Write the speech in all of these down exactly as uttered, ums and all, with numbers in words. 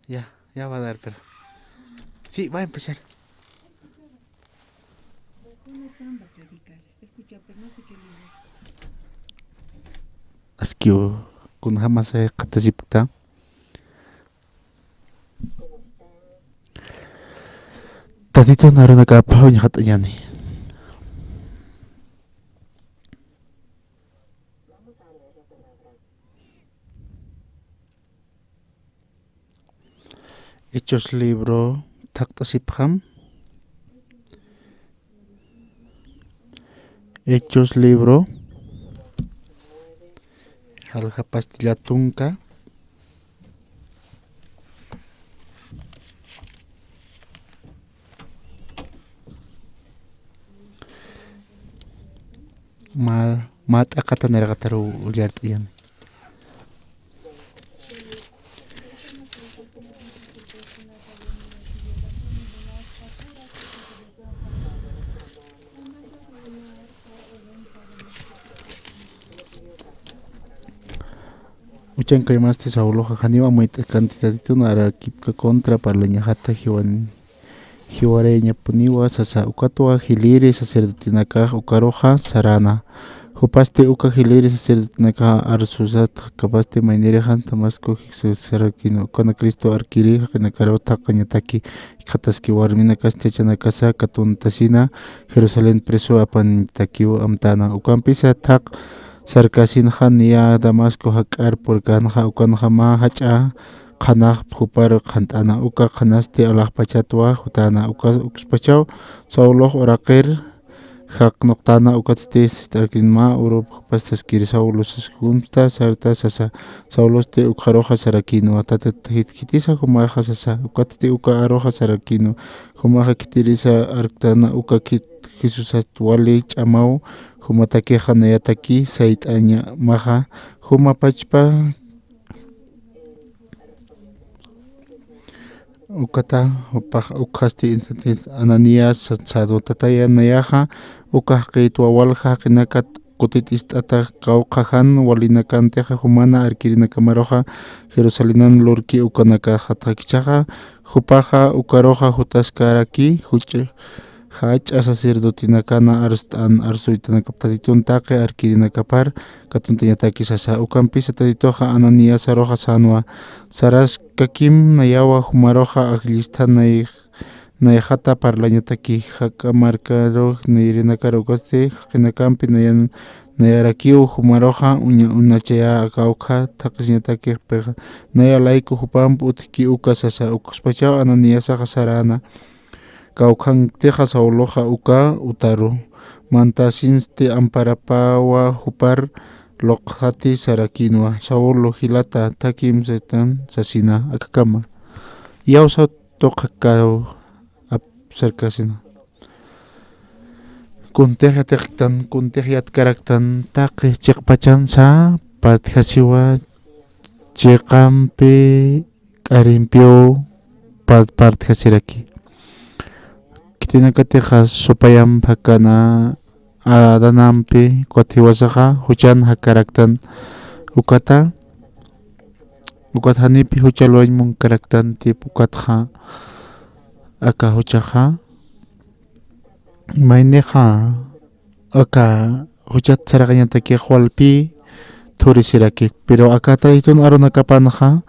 Ya, ya va a dar, pero. Sí, va a empezar. Askiw, kunjamasa qhatasipkta. Tatitun arunakapa uñjat'añäni. Hechos libro thaqt'asipxam. Hechos libro jalja pastilla tunka. Mä, mä t'aqatan irqataru ullart'ayan. Uchank'aymasti Sauloxa janiw amuyt'akanti Tatitun arakipka contra parlañaxata jiwan, jiwarayañapuniwa sasa, ukatwa jiliri sacerdotenakax ukaruxa sarana. Jupasti uka jiliri sacerdotenakax arsusat jakapasti maynirixan Damasco jiksarakinu, ukana Cristo arkiri jaqinakaru thaqañataki, jikxataski warminakasti jachanakasa katuntasina Jerusalén preso apañatakiw amtana. Ukampisa thaq sarkasinxa niya Damasco jak'ar purkänxa, ukanxa mä jach'a qhanax jupar qhant'ana, uka qhanasti alaxpachatwa jutäna, uka ukspachaw Saulox uraqir jaknuqtäna, ukatsti sist'arkin mä urup jupas saskir Saulo sas jumsta sarta sasa, Saulosti ukxaruxa sarakinwa, tatat jit-, khitisa jumaxa sasa, ukatsti uka aruxa sarakinwa, jumaxa khitirisa arktäna, uka khit-, Jesusat wali ch'amaw, jumatakixa nayataki sayt'añamaxa, juma pachpa. Ukata jupax ukxasti instantes Ananías sacerdotataya nayaxa, uka jaqïtwa walja jaqinakat kutit'ist'ata kawkha jan walinakantixa jumana arkirinakamaruxa Jerusalenan lurki ukanakaxatxa kichaxa, jupaxa ukaruxa jutaskaraki, juch-, jach'a sacerdotenakana arst'an arsuytanakap Tatitun taqi arkirinakapar katuntañataki sasa. Ukampisa Tatituxa Ananiasaruxa sänwa, saraskakim nayawa jumaruxa ajllista nay-, nayxata parlañataki, jak'a markarux nayirinakar ukasti jaqinakampi nayan-, nayarakiw jumaruxa uña-, unachayä kawkha thaqisiñatakix pixa, naya layku jupamp utjki uka sasa. Ukspachaw Ananiasaxa saräna, kawkhantixa Sauloxa uka utaru, mantasinsti amparapawa jupar luqxati sarakinwa, Saulo jilata, thakim satan sasina, akakama. Iyawsaw tuqakaw ap-, sarkasina. Kuntix yatiqktan, kuntix yatkaraktan, taqi chiqpachansa, patjasiwa chiqampi, k'arimpiw pa-, partjasiraki. Khitinakatixa supayamp jakana adanampi, ukat jiwasaxa juchan jakaraktan, ukata, ukat janipi jucha lurañ munkaraktanti, ukatxa aka juchaxa maynixa aka juchat saraqañatakix walpi thurisiraki. Pero aka Tatitun arunakapanxa,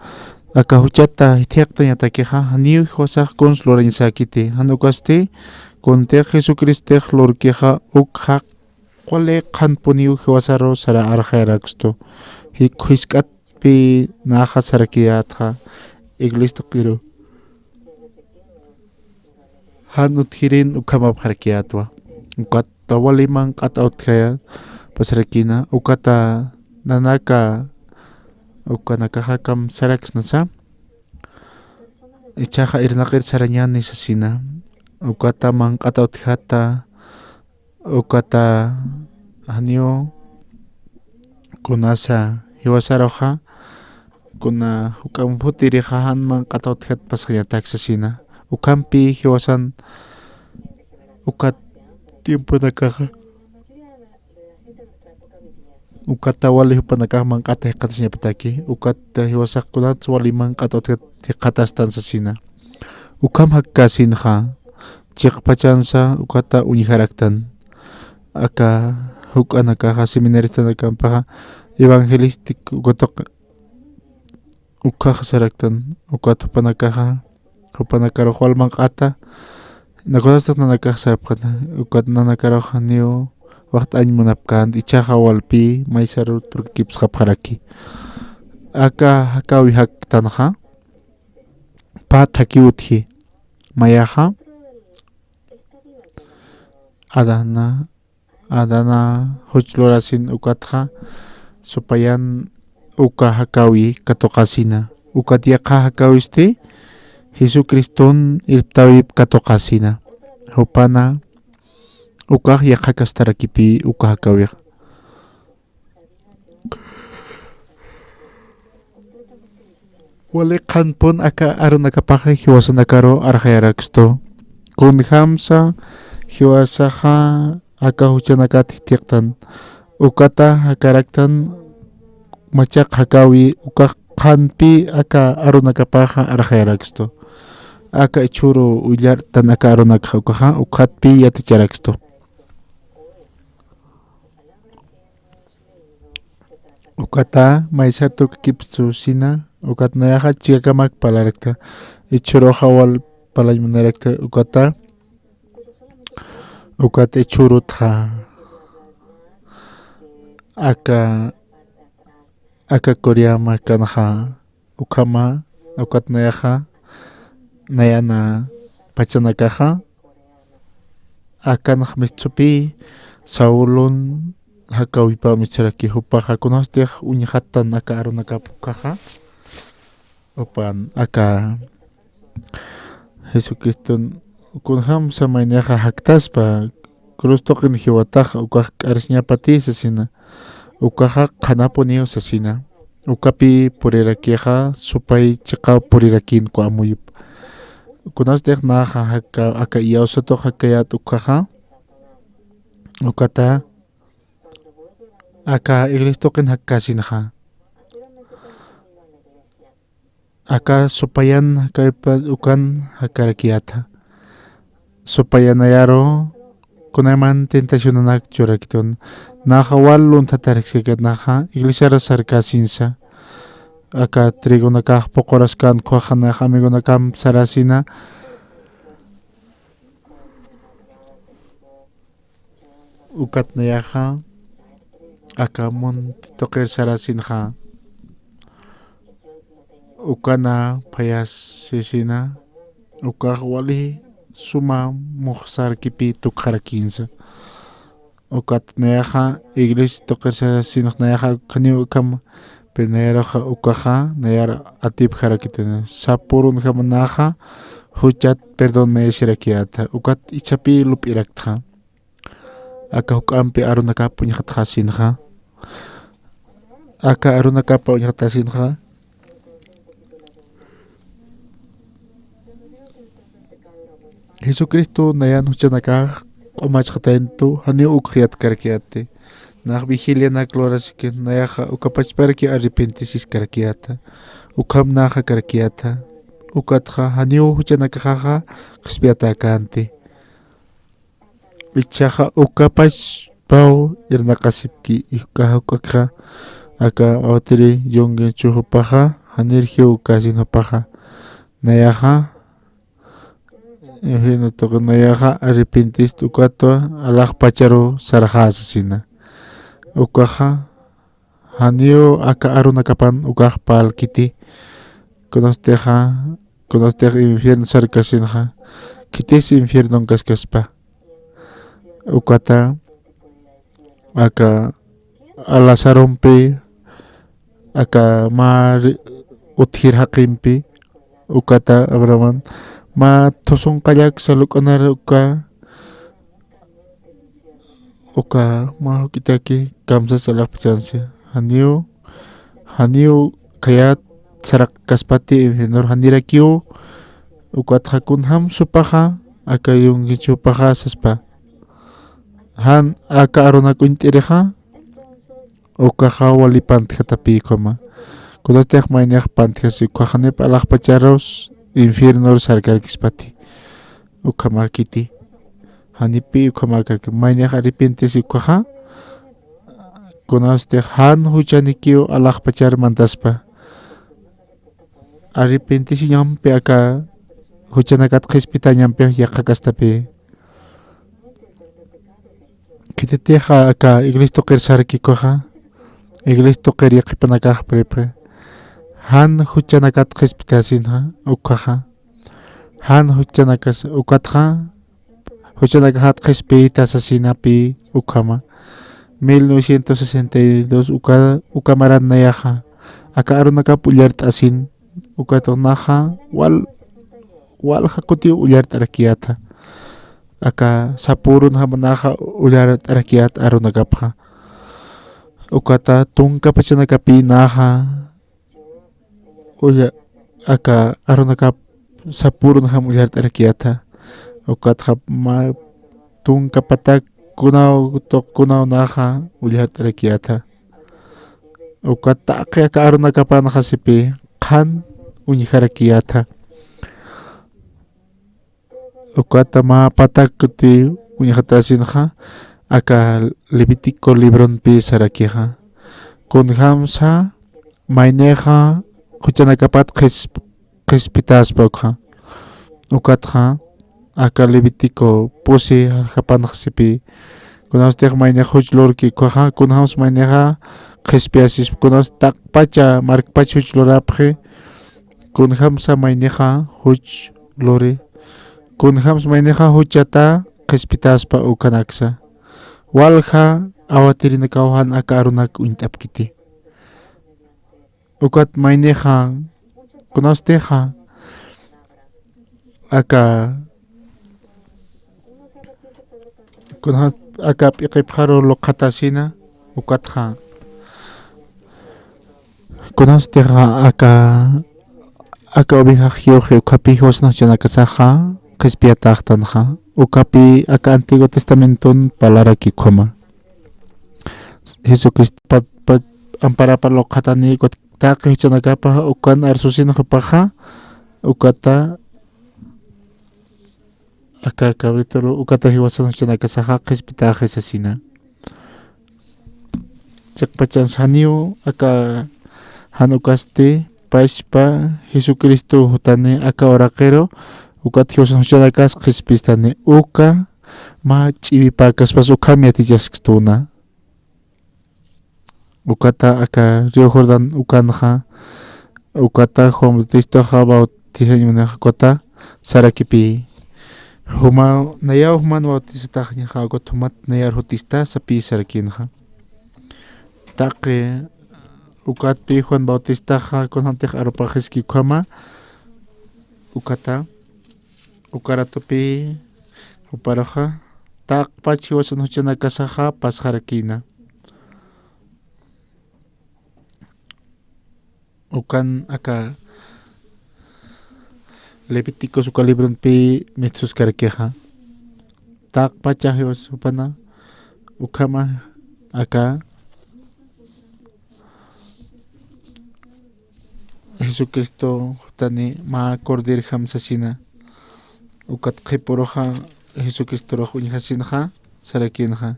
aka juchata jithiqtañatakixa, janiw jiwasax kuns lurañasäkiti. Jan ukasti, kuntix Jesucristix lurkixa, ukxa quli qhanpuniw jiwasaru sara arxayarakstu. Jik-, jisk'atpi naxa sarakiyätxa, iglesia tuqiru. Jan utjirin ukhamapxarakiyätwa. Ukat wali manq'at utjayä pasarakïna, ukata nanaka, ukanakaxa kamsaraksnasa. Ichhaxa irnaqir sarañäni sasina. Ukata manq'at utjata, ukata janiw kunasa jiwasaruxa, kuna juk'amp jutirixa jan manq'at utjat pasañatak sasina. Ukhampi jiwasan ukat tiemponakaxa Ukata wali jupanakax manq'ata jikxatasiñapataki, ukata jiwasax kunats wali manq'at utjat jikxatastan sasina. Ukham jakkasinxa, chiqpachansa ukata uñjaraktan. Aka juk'anakaxa, seminaristanakampixa, evangelistic ukatuq ukhax saraktan, ukat jupanakaxa, jupanakarux wal manq'ata, nakunastix nanakax sarapxata, ukat nanakarux janiw waxt'añ munapkänti, ichhaxa walpï maysaru turkakipsxapxaraki. Aka jakäwi jaktanxa, pä thakhi utji, mayaxa, Adana, Adana juch lurasin ukatxa, supayan uka jakäwi katuqasina. Ukat yaqha jakäwisti, Jesucriston irptawip katuqasina. Jupana, ukax yaqhakastarakipï uka jakäwix. Wali qhanpun aka arunakapaxa jiwasanakaru arxayarakstu. Kunjamsa jiwasaxa aka juchanakat jithiqtan. Ukata jakaraktan machaq jakäwi ukax qhanpï aka arunakapaxa arxayarakstu. Aka jichhüru willartan aka arunakxa ukaxa, ukatpï yaticharakstu. Ukata, maysar turkakipstu sina, ukat nayaxa chikakamak parlarakta, jichhüruxa wal parlañ munarakta, ukata, ukat jichhürutxa, aka, aka Corea markanxa, ukhama, ukat nayaxa, nayana pachanakaxa, akanx mistupï, Saulon jakäwipa misturaki, jupaxa kunastix uñjattan aka arunakap ukaxa, jupan aka Jesucriston kunjamsa maynixa jaktaspa, cruz tuqin jiwataxa ukax k'arsiñapatï sasina, ukaxa qhanapuniw sasina, ukapï purirakixa supay chiqaw purirakïnku amuyup. Kunastix naxa jaka, aka iyawsatux jakayät ukaxa, ukata, aka iglesia tuqin jakkasinxa. Aka supayan jakaypa ukan jakarakiyäta. Supayanayaru kunayman tentacionanak churakitun. Naxa wal lunthatarkiskakit naxa iglesiar sarkasinsa. Aka trigonakax puquraskan ukkhaxa nax amigonakamp sarasina. Ukat nayaxa aka munti tuqir sarasinxa, ukana phayasisina, ukax wali suma muxsarkipi tukxarakinsa. Ukat nayaxa iglesia tuqir sarasinxa nayaxa ukhaniw ukham Pero nayaruxa ukaxa, nayar atipxarakitini. Sapürunjamax naxa, juchat perdón mayasirakiyäta. Ukat ichhapï lup'iraktxa. Aka juk'ampi arunakap uñxatxasinxa. Aka arunakap uñxatxasinxa. Jesucristo nayan juchanakax q'umachxatayantu, janiw ukxayatkarakiyäti. Nax vigilianak lurasiki, nayaxa uka pachparaki arrepentisiskarakiyäta. Ukham nax jakarakiyäta. Ukatxa, janiw juchanakaxaxa qhispiyatäkänti. Ichhaxa uka pachpaw irnaqasipki, uka juk'akxa, aka awtiri yunginchu jupaxa, janir jiwkäsin jupaxa. Nayaxa, infierno tuqi nayaxa, arrepentist ukatwa, alaxpacharu sarxäsasina. Ukaxa, janiw aka arunakapan ukax parlkiti, kunastixa, kunastix infierno sarkasinxa, khitis infiernon kaskaspa. Ukata, aka Lazarompi, aka mä ri-, utjir jaqimpi, ukata Abrahaman, mä thusunqallak saluk'anar uka, uka mä juk'itaki kamsas alaxpachansi. Janiw, janiw khayat saraqkaspati infierno, janirakiw, ukatxa kunjam supaxa, aka yunginchupaxa saspa. Jan aka arunak uñt'irixa, Ukaxa wali pantjatapï ukhama. Kunatix maynixa pantjasi ukaxa janip alaxpacharus infiernor sarkarkispati. Ukhamäkiti. Janipï ukhamäkarki. Maynixa arrepientesi ukaxa. Kunatix jan juchanikiw alaxpachar mandaspa. Arrepientesiñampi aka juchanakat qhispitañampi yaqhakastapï. Khititixa aka iglesia tuqir sarki ukaxa, iglesia tuqir yaqhipanakax puripxi. Jan juchanakat qhispitasinxa ukaxa. Jan juchanakas ukatxa, juchanakaxat qhispiyta sasinapï ukhama. Mil novecientos sesenta y dos uka, uka maran nayaxa, aka arunakap ullart'asin, ukatxa naxa wal, walja kutiw ullart'arakiyäta. Aka sapürunjam naxa ullart'arakiyät arunakapxa. Ukata tunka pachanakapï naxa uya, aka arunakap sapürunjam ullart'arakiyäta. Ukatxa mä tunka patak kunaw tuq kunaw naxa ullart'arakiyäta. Ukat taqi aka arunakapanxasipï qhan uñjarakiyäta. Ukata mä patak kuti uñjatasinxa, aka Levítico libronpï sarakixa. Kunjamsa maynixa juchanakapat qhis-, qhispitaspa ukxa. Ukatxa, aka Levítico pusi jarjapanxasipï. Kunatix maynixa juch lurki ukxa, kunjams maynixa qhispiyasispa, kunas taqpacha, markpacha juch lurapxi, kunjamsa maynixa juch luri. Kunjams maynixa juchata qhispitaspa ukanaksa. Walja awatirinakaw jan aka arunak uñt'apkiti. Ukat maynixa, kunatix aka, kunat aka p'iqipxaru luqhatasina, ukatxa. Kunatix aka, aka ovejax jiwxi ukhapi jiwasan juchanakasaxa qhispiyatäxtanxa. Ukhapi aka Antiguo Testamenton parlaraki ukhama. Jesucristo pat, pat, amparapa luqhatani ukat taqi juchanakapa ukan arsusin jupaxa, ukata aka cabrituru ukata jiwasan juchanakasaxa qhispitäxi sasina. Chiqpachan saniw aka jan ukasti pachpa Jesucristo jutani aka uraqiru ukat jiwasan juchanakas qhispistani uka mä ch'iwipäkaspas ukham yatichaskstuna. Ukata aka río Jordán ukanxa, ukata Juan Bautistaxa bautizañanxa ukata sarakipï. Juma, nayaw Juan Bautistataxñaxa, ukat jumat nayar jutista sapï sarakïnxa. Taqi, ukatpï Juan Bautistaxa, kunjamtix arupaxiski ukhama, ukata. Uka ratupï juparuxa taqpach jiwasan juchanakasaxa pasxarakïna. Ukan aka Levíticos uka libronpï mistuskarakixa. Taqpacha jiwas jupana ukhama aka Jesucristo jutani mä corderjam sasina. Ukat qhipuruxa Jesucristorux uñjasinxa, sarakïnxa.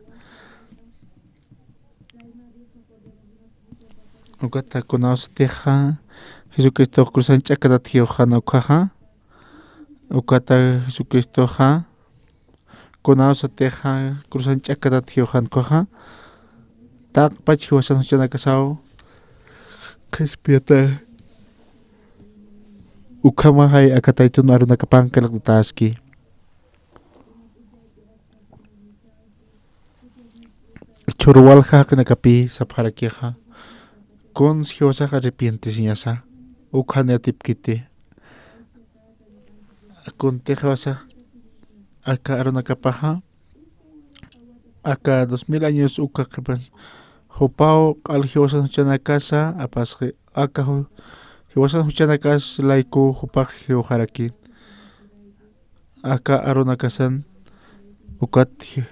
Ukata kunawsatixa Jesucristox cruzan ch'akatat jiwxan ukhaxa. Ukata Jesucristoxa kunawsatixa cruzan ch'akatat jiwxan ukhaxa, taqpach jiwasan juchanakasaw qhispiyata. Ukhamaxay aka taytun arunakapan qillqtataski. Chhurwalja jaqinakapï sapxarakixa, kuns jiwasax arrepientesiñasa, ukhan yatipkiti. Kuntix jiwasax aka arunakapaxa, aka dos mil años uka qhipan, jupaw q'al jiwasan juchanakasa apasxi, aka ju-, jiwasan juchanakas layku jupax jiwxaraki. Aka arunakasan ukat Je-,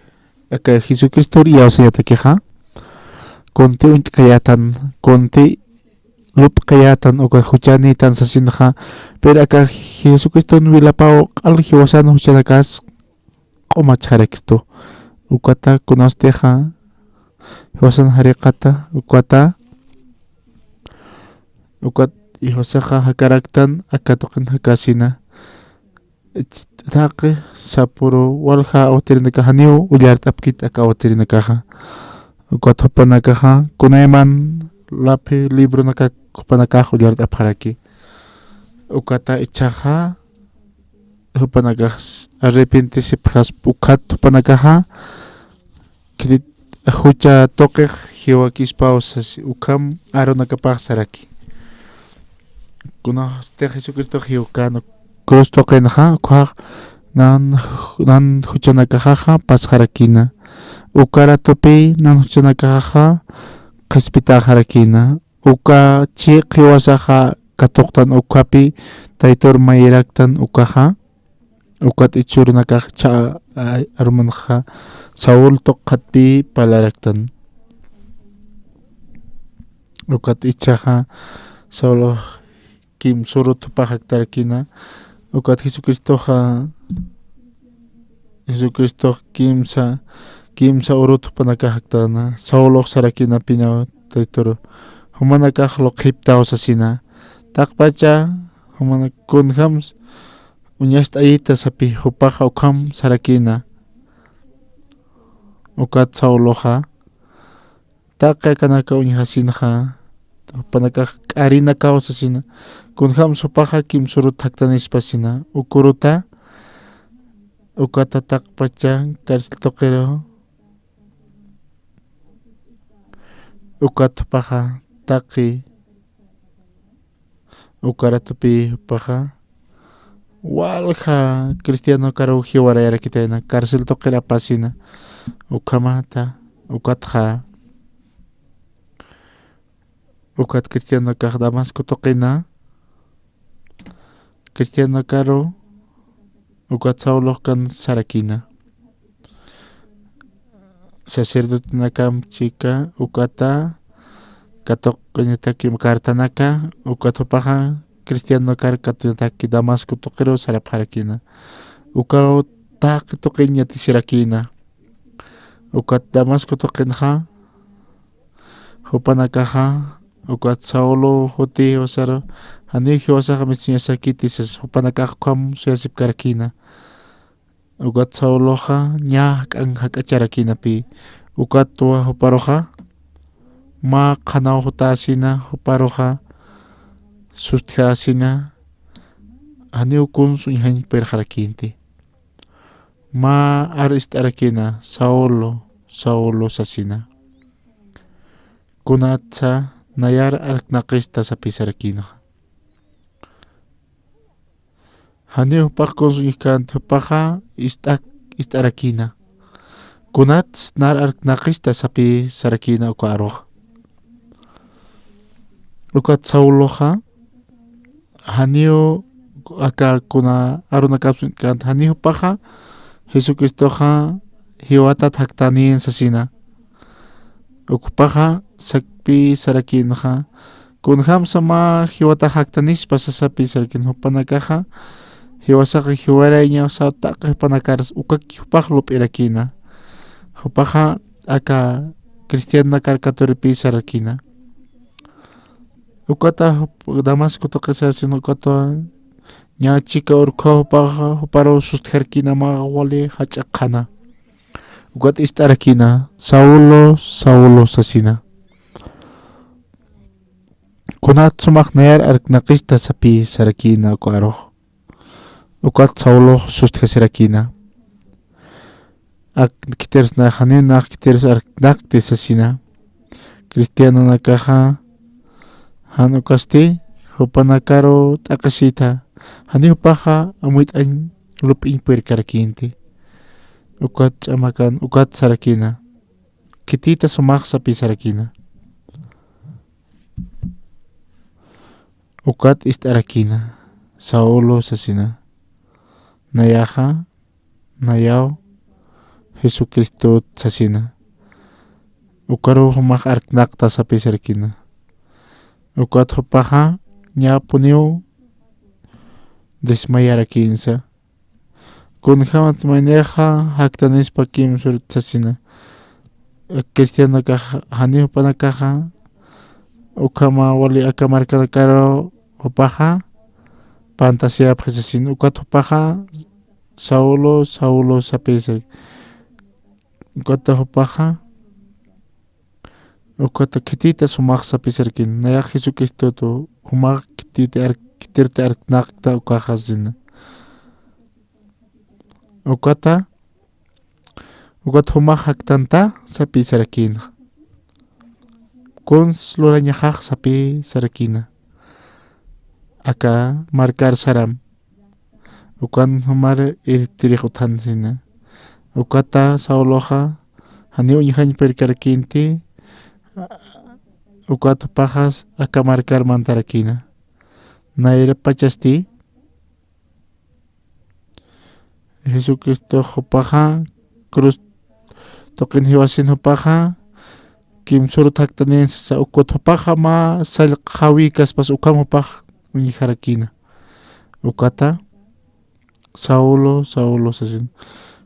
aka Jesucristor iyawsañatakixa, kunti uñt'kayätan, kunti lup'kayätan, uka juchanïtan sasinxa. Pero aka Jesucriston wilapaw q'al jiwasan juchanakas q'umachxarakistu. Ukata kunawstixa jiwasan jariqata, ukata, ukat jiwasaxa jakaraktan, aka tuqin jakasina. Taqi sapüru walja awtirinakax janiw ullart'apkit aka awtirinakaxa. Ukat jupanakaxa kunayman laphi libronakak jupanakax ullart'apxaraki. Ukata ichhaxa jupanakax arrepentisipxasp, ukat jupanakaxa khitit jucha tuqix jiwakispaw sasi, ukham arunakapax saraki. Kunasti Jesucristox jiwkän cruz tuqinxa, ukkhax nan, nan juchanakaxaxa pasxarakïna. Uka ratupi nan juchanakaxaxa qhispitäxarakïna. Uka chiq jiwasaxa katuqtan ukhapi Taytur mayiraktan ukaxa. Ukat jichhürunakax chha, a, armanxa Saúl tuqatpi parlaraktan. Ukat jichhaxa Saulox kimsa urut jupax jaktarakïna. Ukat Jesucristoxa, Jesucristox kimsa, kimsa urut jupanakax jaktäna. Saulox sarakïna, pinaw Tayturu, jumanakax luqhiptaw sasina. Taqpacha jumanak kunjams uñast'ayita sapi, jupaxa ukham sarakïna. Ukat Sauloxa taqi akanaka uñjasinxa, jupanakax k'arinakaw sasina. Kunjams jupaxa kimsa urut jaktanispa sasina. Uk uruta, ukata taqpacha cárcel tuqiru, ukat jupaxa taqi Uka ratupi jupaxa walja cristianokaruw jiwarayarakitayna, cárcel tuqir apasina. Ukhamata, ukatxa, ukat cristianokax Damasco tuqina, cristianokaru ukat Saulox kan sarakina. Sacerdotenakam chika ukata katuqinataki cartanaka, ukat jupaxa cristianokar katuqinataki Damasco tuqiru sarapxarakina. Ukaw taqi tuqin yatisirakina. Ukat Damasco tuqinxa, jupanakaxa, ukat Saulo juti jiwasaru, janiw jiwasaxa mistuñasakiti sas, jupanakax ukham suyasipkarakina. Ukat Sauloxa ña jak'an jak'acharakinapi. Ukatwa juparuxa mä qhanaw jutäsina, juparuxa sustjäsina, janiw kuns uñjañ puyirxarakinti. Mä ar ist'arakina, Saulo, Saulo sasina. Kunatsa nayar arknaqista sapi sarakinxa. Janiw jupax kuns uñjkänti, jupaxa ist'ak, ist'arakina. Kunats nar arknaqista sapi sarakina uka arux. Ukat Sauloxa, janiw aka kuna arunakap suñtkänti, janiw jupaxa Jesucristoxa jiwatat jaktanïn sasina. Ukpaxa sakpi sarakinxa, kunjamsa mä jiwatax jaktanispa sasapi sarakin, jupanakaxa jiwasaxa jiwarayñaw sa taqi jupanakar ukaki jupax lup'irakina. Jupaxa aka cristianakar katuripï sarakina. Ukata jup-, Damasco tuqi sasin ukata ña chika urkhaw jupaxa, juparuw sustjarkina mä wali jach'a qhana. Ukat ist'arakina, Saulo, Saulo sasina. Kunat sumax nayar arknaqista sapi sarakina uka arux. Ukat Saulox sustjasirakina. Ak khitirus nax janiw nax khitirus arknaqti sasina. Cristianonakaxa jan ukasti jupanakaru t'aqhisita. Janiw jupaxa amuyt'añ lup'iñ puyirkarakinti. Ukat ch'amakan, ukat sarakina. Khitïta sumax sapi sarakina. Ukat ist'arakina, Saulo sasina. Nayaxa, nayaw Jesucristot sasina. ukaru jumax arknaqta sapisarakina. Ukat jupaxa ñapuniw desmayarakinsa. Kunjamat maynixa jaktanispa kimsur sasina. Cristianakax jani jupanakaxa ukhama wali aka markanakaru jupaxa pantasiyapxi sasin. Ukat jupaxa Saulo, Saulo sapisar. Ukata jupaxa ukata khitita sumax sapisarkin. Nayax Jesucristotu jumax khitita ar-, khitirta arknaqta ukaxa sina. Ukata, ukat jumax jaktanta sapisarakin. Kuns lurañaxax sapisarakina. Aka markar saram. Ukan jumar irtirix utjan sina. Ukata Sauloxa janiw uñjañ pirkarakinti, ukat jupaxas aka markar mantarakina. Nayra pachasti Jesucristo jupaxa cruz tuqin jiwasin jupaxa kimsur thaktanin sasa, ukat jupaxa mä sallqxawi kaspas ukham jupax uñjarakina. Ukata Saulo, Saulo sasin.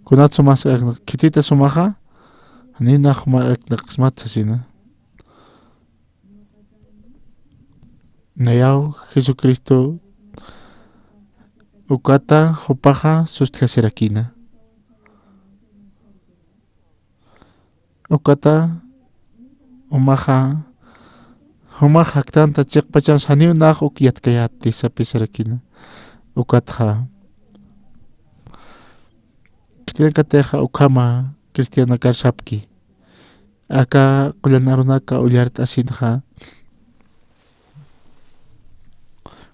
Kunat sumas khitita sumaxa, nina jumar arknaqsmat sasina. Nayaw Jesucristo ukata jupaxa sustjasirakina. Ukata jumaxa, jumax jaktanta chiqpachan janiw nax uk yatkayäti sapisarakina. Ukatxa. Cristianakatixa ukhama cristianakar sapki. Aka qullan arunaka ullart'asinxa.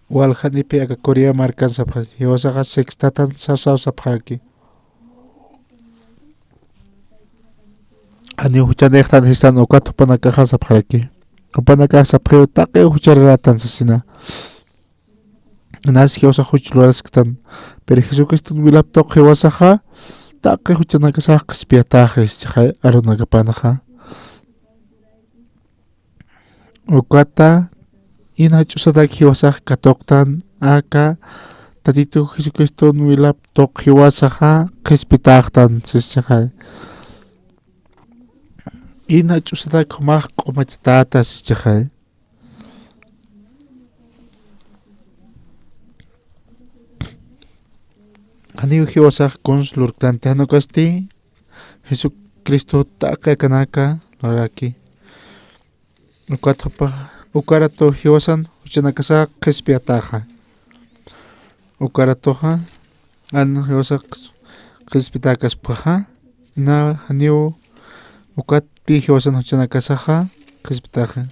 Waljanipi aka Corea markan sapxaraki. Jiwasaxa sextatan sasaw sapxaraki. Janiw juchanïxtan sistan ukat jupanakaxa sapxaraki. Jupanakax sapxiw taqiw juchararatan sasina. Inas jiwasax juch lurasktan. Pero Jesucriston wilap tuq jiwasaxa, taqi juchanakasax qhispiyatäxi, sisixay arunakapanxa. Ukata, ina ch'usatak jiwasax katuqtan, aka, Tatitu Jesucriston wilap tuq jiwasaxa, qhispitäxtan, sisixay. Ina ch'usatak jumax q'umachatäta, sisixay. Janiw jiwasax kuns lurktanti, jan ukasti Jesucristo taqi akanaka luraraki. Ukat jupax, ukaratu jiwasan juchanakasax qhispiyatäxa. Ukaratuxa, jan jiwasax qhispitäkaspkaxa, ina janiw ukatpï jiwasan juchanakasaxa qhispitäxa.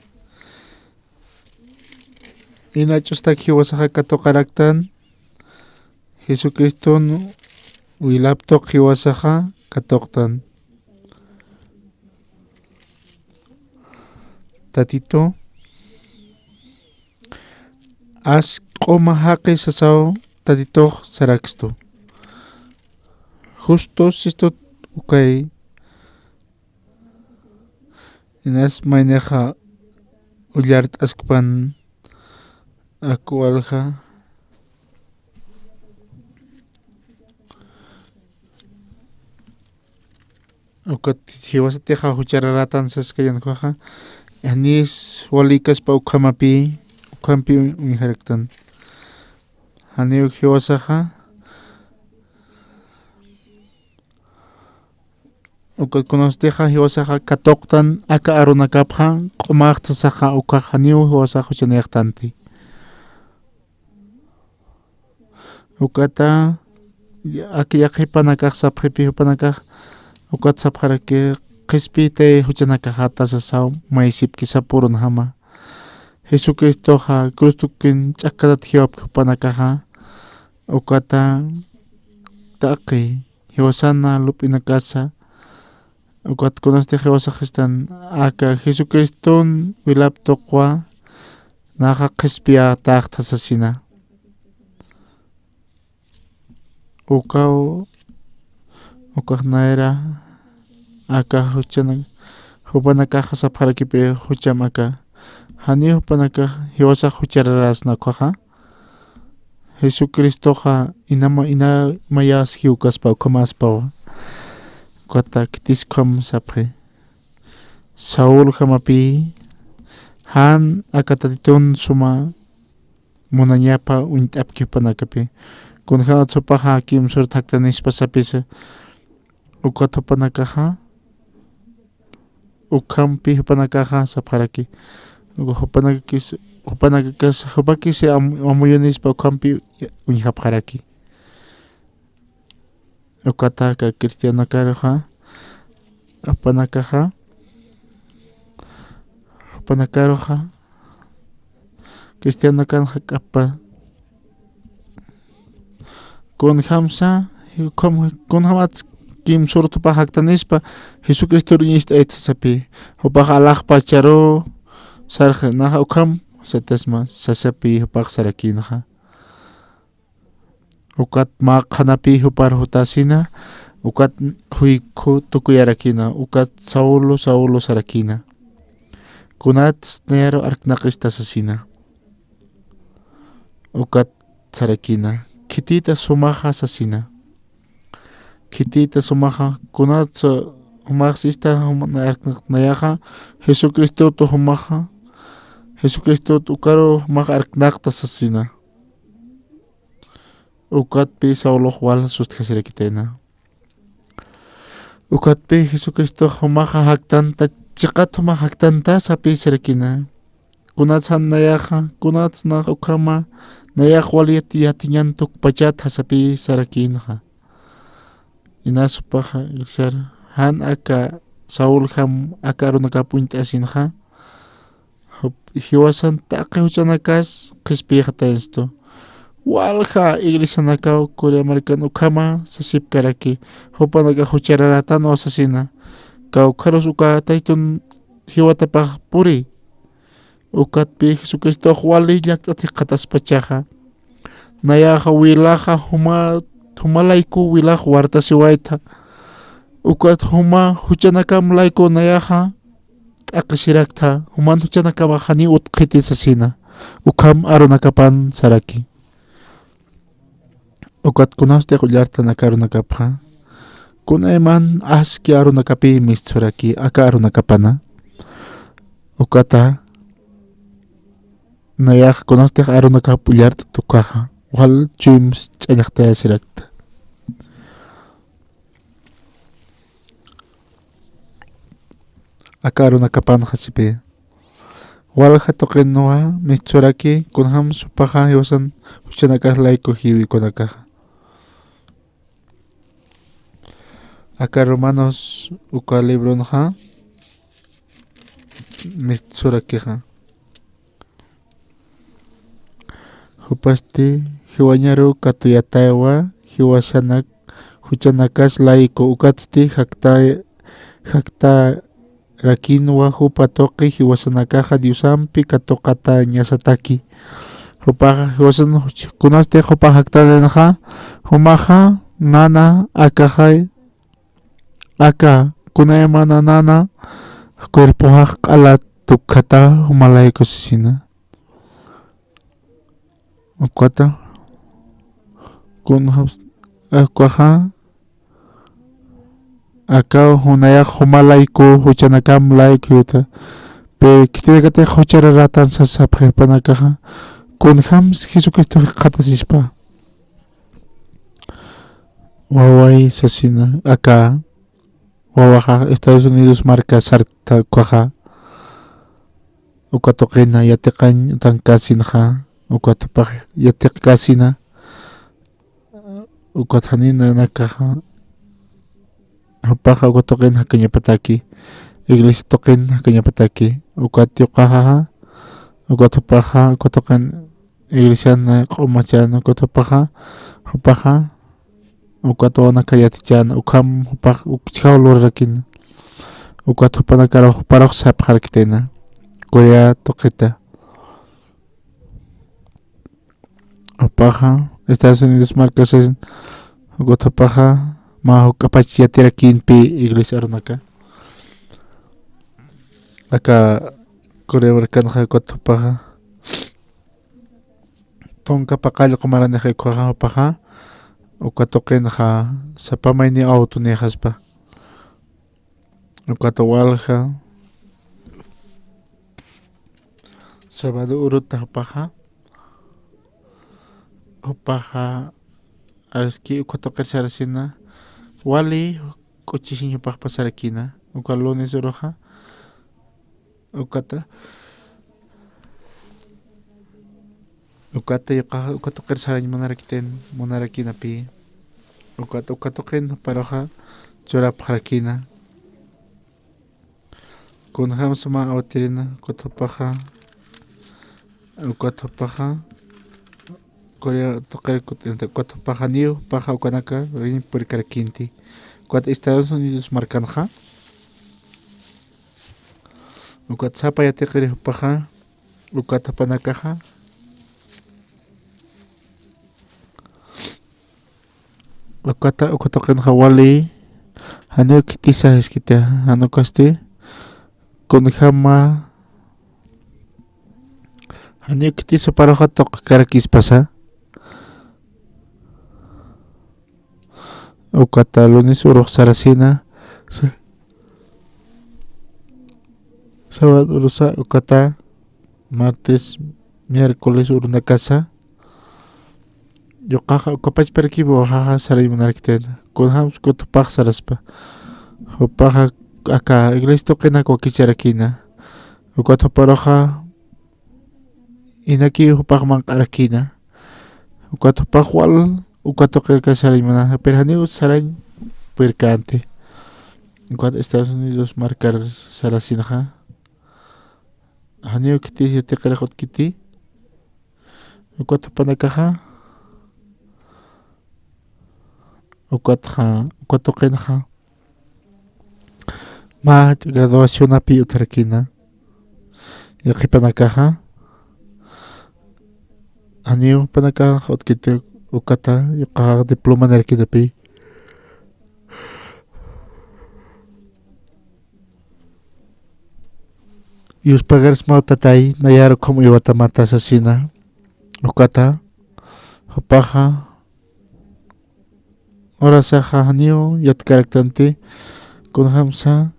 Ina ch'ustak jiwasaxa katuqaraktan, Jesucriston wilap tuq jiwasaxa katuqtan. Tatitu, as q'uma jaqi sasaw Tatitux sarakstu. Justo sistut ukay, inas maynixa ullart'askpan aku walja. Ukat jiwasatixa juchararatan saskayan ukaxa. Janis walikaspa ukhamapï, ukhampï uñjaraktan. Janiw jiwasaxa. Ukat kunasatixa jiwasaxa katuqtan aka arunakapxa, q'umaxtasaxa ukax janiw jiwasax juchanïxtanti. Ukata, aka yaqhipanakax sapxipï jupanakax, ukat sapxaraki qhispiytay juchanakaxata sasaw maysipki sapürunjama. Jesucristoxa cruz tukin ch'akkatat jiwapki jupanakaxa, ukata taqi jiwasana lup'inakasa, ukat kunasti jiwasaxistan aka Jesucriston wilap tuqwa, naxa qhispiyatäxta sasina. Ukaw, ukax nayra, aka juchanak, Jupanakaxa sapxarakipi jucham aka. Janiw jupanakax jiwasax juchararäsna ukkhaxa. Jesucristoxa inama, inamayas jiwkaspa ukhamaspawa. Ukata khitis ukham sapxi. Sauljamapï jan aka Tatitun suma munañapa uñt'apki jupanakapi. Kunjämats jupaxa kimsur thaktanispa sapisa. Ukat jupanakaxa, ukhampi jupanakaxa sapxaraki. Jupanakis, jupanakakas, jupakis am-, amuyunispa ukhampi uñjapxaraki. Ukata aka cristianokaruxa, jupanakaxa, jupanakaruxa, cristianokan jak'apa. Kunjamsa, kun-, kunjamats kimsur jupax jaktanispa, Jesucristor uñist'ayta sasapi. Jupax alaxpacharu, sarxi, naxa ukham, satasma, sasapi, jupax sarakïnxa. Ukat mä qhanapï jupar jutasina, ukat juykhu tukuyarakïna, ukat Saulo, Saulo sarakïna. Kunats nayaru arknaqista sasina. Ukat sarakïna, khitïta sumaxa sasina. Khitïta sumaxa, kunats jumax sista juma-, arknaq nayaxa, Jesucristotu jumaxa, Jesucristotu ukaru jumax arknaqta sasina. Ukatpï Saulox wal sustjasirakitayna. Ukatpï Jesucristox jumaxa jaktanta, chiqat jumax jaktanta sapïsirakïna. Kunats jan nayaxa, kunats nax ukhama, nayax wal yat-, yatiñan tukpachat jasapï sarakïnxa. Inas jupaxa, irsar, jan aka Sauljam aka arunakap uñt'asinxa. Jup-, jiwasan taqi juchanakas qhispiyxatayanstu. Walja iglesianakaw Corea markan ukhama sasipkaraki, jupanakax juchararätanwa sasina. Kawkharus uka Tatitun jiwatapax puri. Ukatpï Jesucristox wali llakt'at jikxataspachaxa. Nayaxa wilaxa juma, juma layku wilax wartasiwayta. Ukat juma juchanakam layku nayaxa t'aqhisiraktha, juman juchanakamax janiw utjkiti sasina, ukham arunakapan saraki. Ukat kunastix ullartan aka arunakapxa, kunayman aski arunakapï mistsuraki aka arunakapana. Ukata, nayax kunastix arunakap ullart'ta ukaxa, wal chuyms ch'añaxtayasirakta. Aka arunakapan jasipï. Walja tuqinwa mistsuraki, kunjams jupaxa jiwasan juchanakax layku jiwikunakaxa. Aka Romanos uka libronxa mistsurakixa. Jupasti jiwañaru katuyataywa, jiwasanak juchanakas layku ukatsti jakta-, jaktarakinwa jupa tuqi jiwasanakaxa Diosampi katuqatañasataki. Jupaxa jiwasan juch-, kunasti jupa jaktarinxa, jumaxa nana akaxay, aka kunaymana nana cuerpoxax q'ala tukkhata juma layku sisina. Ukata, kunjaps-, akaxa, aka junayax juma layku, juchanakam layku yuta. Pero khitinakatix juchararätan sasapxi jupanakaxa, kunjams Jesucristox jikxatasispa. Waway sasina, aka wawaxa Estados Unidos marka sarta ukaxa, uka tuqina yatiqañ utankasinxa, uka tupax yatiqkasina, ukat janina nakaxa, jupaxa uka tuqin jakañapataki, iglesia tuqin jakañapataki, ukat yuqaxaxa, ukat jupaxa, uka tuqin iglesian q'umachan, ukat jupaxa, jupaxa, ukat wawanakar yatichan, ukham jupax ukchjaw lurarakina. Ukat jupanakar juparux sapxarakitayna. Corea tuqita. Jupaxa, Estados Unidos markasin, ukat jupaxa, mä juk'apach yatirakinpï iglesia arunaka. aka Corea markanxa ukat jupaxa tunka paqallqu maranix ukhaxa jupaxa, uka tuqinxa sapa mayni awtunïxaspa. Ukat walja sábado uruta jupaxa, jupaxa aski uka tuqir sarasina, wali k'uchisiñ jupax pasarakïna, uka lunes uruxa, ukata, ukata yuqaxa uka tuqir sarañ munarakïn, munarakïnapï, ukat uka tuqin juparuxa churapxarakïna. Kunjams mä awtirina, ukat jupaxa, ukat jupaxa, Corea tuqir kut'inta, ukat jupaxa janiw, jupaxa ukanaka, rin purkarakïnti. Ukat Estados Unidos markanxa, ukat sapa yatiqiri jupaxa, ukat jupanakaxa, ukata, uka tuqinxa wali, janiw khitisa jiskiti, jan ukasti, kunjama, janiw khitisa juparuxa tuqkarakispasa. Ukata lunes urux sarasina, sa-, sábado urusa, ukata martes, miércoles urunakasa, yuqaxa uka pachparakiw wawaxaxa sarañ munarakïn. Kunjams ukat jupax saraspa. Jupaxa aka iglesia tuqinak wakicharakïna. Ukat juparuxa inakiw jupax manq'arakïna. Ukat jupax wal uka tuqi aka sarañ munaxa, pero janiw sarañ purkänti. Ukat Estados Unidos markar sarasinxa, janiw khitis yatiqirix utkiti. Ukat jupanakaxa, ukatxa, uka tuqinxa mä graduacionapï utjarakïna. Yaqhipanakaxa, janiw jupanakax utkiti, ukata, yuqax diploma nirakïnapï. Yuspagarsmaw tatay, nayar ukham uywatamata sasina. Ukata, jupaxa, urasaxa janiw yatkaraktanti, kunjamsa,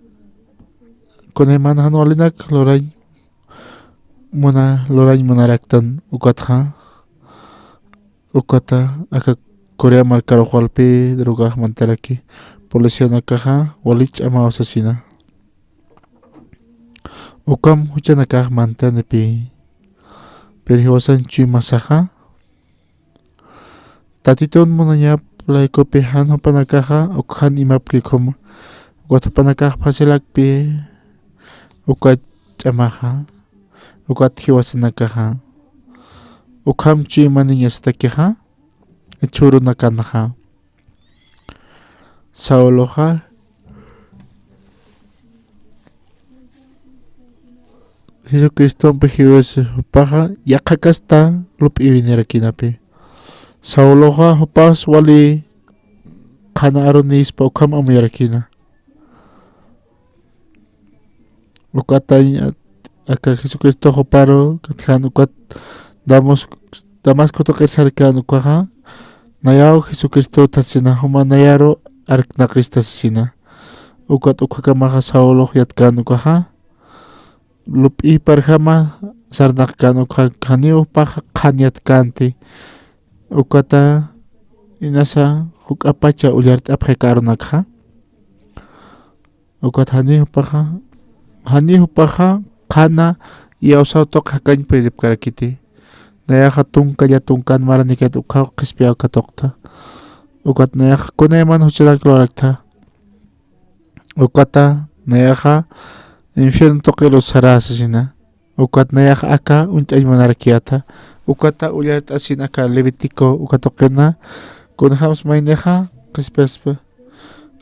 kunayman jan walinak lurañ muna-, lurañ munaraktan ukatxa, ukata, aka Corea markarux walpï drogax mantaraki, policianakaxa wali ch'amaw sasina. Ukham juchanakax mantanipï. Pero jiwasan chuymasaxa, Tatitun munañap laykupi jan jupanakaxa, ukxan imapki ukhama. Ukat jupanakax facilakpi, ukat ch'amaxa, ukat jiwasanakaxa, ukham chuymaniñasatakixa, jichhürunakanxa. Sauloxa, Jesucristompi jiwas jupaxa yaqha kasta lup'iwinirakïnapï. Sauloxa jupas wali qhana arunïspa ukham amuyarakïna. Ukatañ aka Jesucristo juparu katjan ukat Damas-, Damasco tuqir sarkän ukaxa, nayaw Jesucristo sasina, juma nayaru arknaqista sasina. Ukat ukhakamaxa Saulox yatkän ukaxa, lup'iparjama sarnaqkän ukaxa, janiw jupaxa qhan yatkänti. Ukata inasa juk'apacha ullart'apxi aka arunakxa. Ukat janiw jupaxa, janiw jupaxa qhana iyawsaw tuq jakañ puedipkarakiti. Nayaxa tunka ya tunkan maranikat ukhaw qhispiyaw katuqta. Ukat nayaxa kunayman juchanak luraktha. Ukata nayaxa infierno tuqiru sarä sasina. Ukat nayaxa aka uñt'añ munarakiyäta. Ukata ullart'asin aka Levítico uka tuqina, kunjams maynixa qhispiyaspa,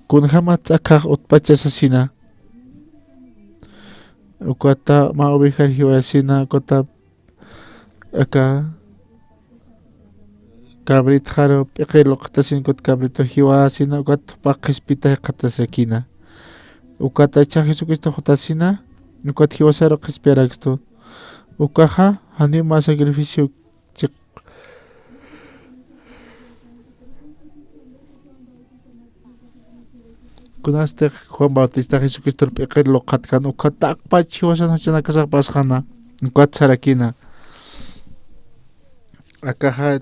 kunjamatsa akhax utpacha sasina. Ukata mä ovejar jiwayasina, ukata aka cabritxaru p'iqir luqtasin, ukat cabrito jiwayasina, ukat jupax qhispita jikxatasakïna. Ukata jichhax Jesucristo jutasina, Ukat jiwasar qhispiyarakstu. Ukaxa, janiw mä sacrificio chiq. Kunasti Juan Bautista Jesucristor p'iqir luqatkan, ukat taqpach jiwasan juchanakasax pasxana, ukat sarakina. Akaxa,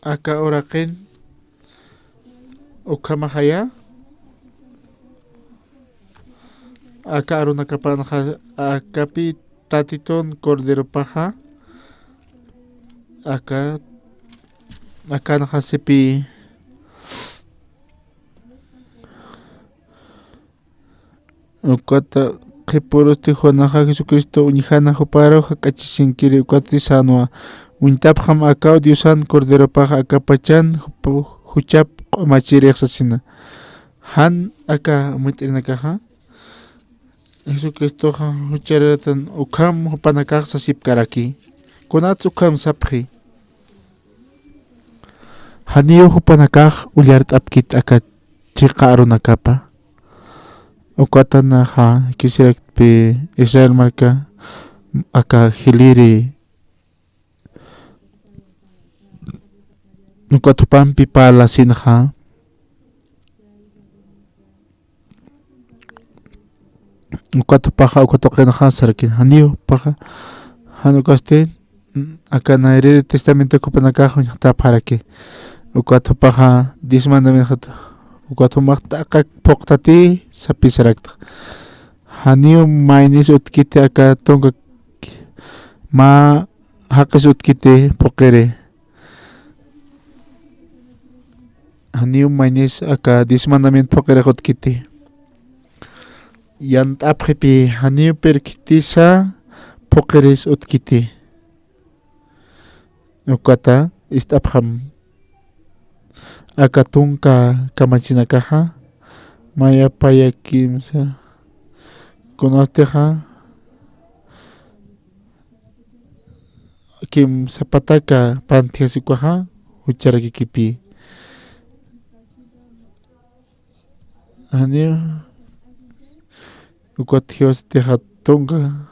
aka uraqin, ukhamaxaya, aka arunakapanxa, akapi Tatitun Corderopaxa, aka, akanxa sipi. Ukata qhipurusti Juanaxa Jesucristo uñjana juparu jak'achisinkiri, ukati sänwa: Uñtapxam akaw Diosan Corderopax, akapachan jup-, juchap q'umachirix sasina. Jan aka amuyt'irinakaxa Jesucristoxa juchararatan ukham jupanakax sasipkaraki. Kunats ukham sapxi. Janiw jupanakax ullart'apkit aka chiqa arunakapa. Ukatanaxa quisieraktpi Israel marka aka jiliri ukat jupampi parlasinxa. Ukat jupaxa, ukat tuqinxa sarakin, janiw jupaxa, jan ukasti, aka nayrïri testamento jupanakax uñjtapxaraki. Ukat jupaxa diez mandamientos, ukat jumax t'aqak phuqtati sapisarakta. Janiw maynis utkiti aka tunka mä jaqis utkiti phuqiri. Janiw maynis aka diez mandamiento phuqirix utkiti. Yant'apxipi, janiw pirkhitisa phuqiris utkiti. Ukata ist'apxam. Aka tunka kamachinakaxa, mayapaya kimsa, kunatixa, kimsa pataka panthias ukaxa, jucharakikipi. Janiw, ukat jiwasatixa tunka,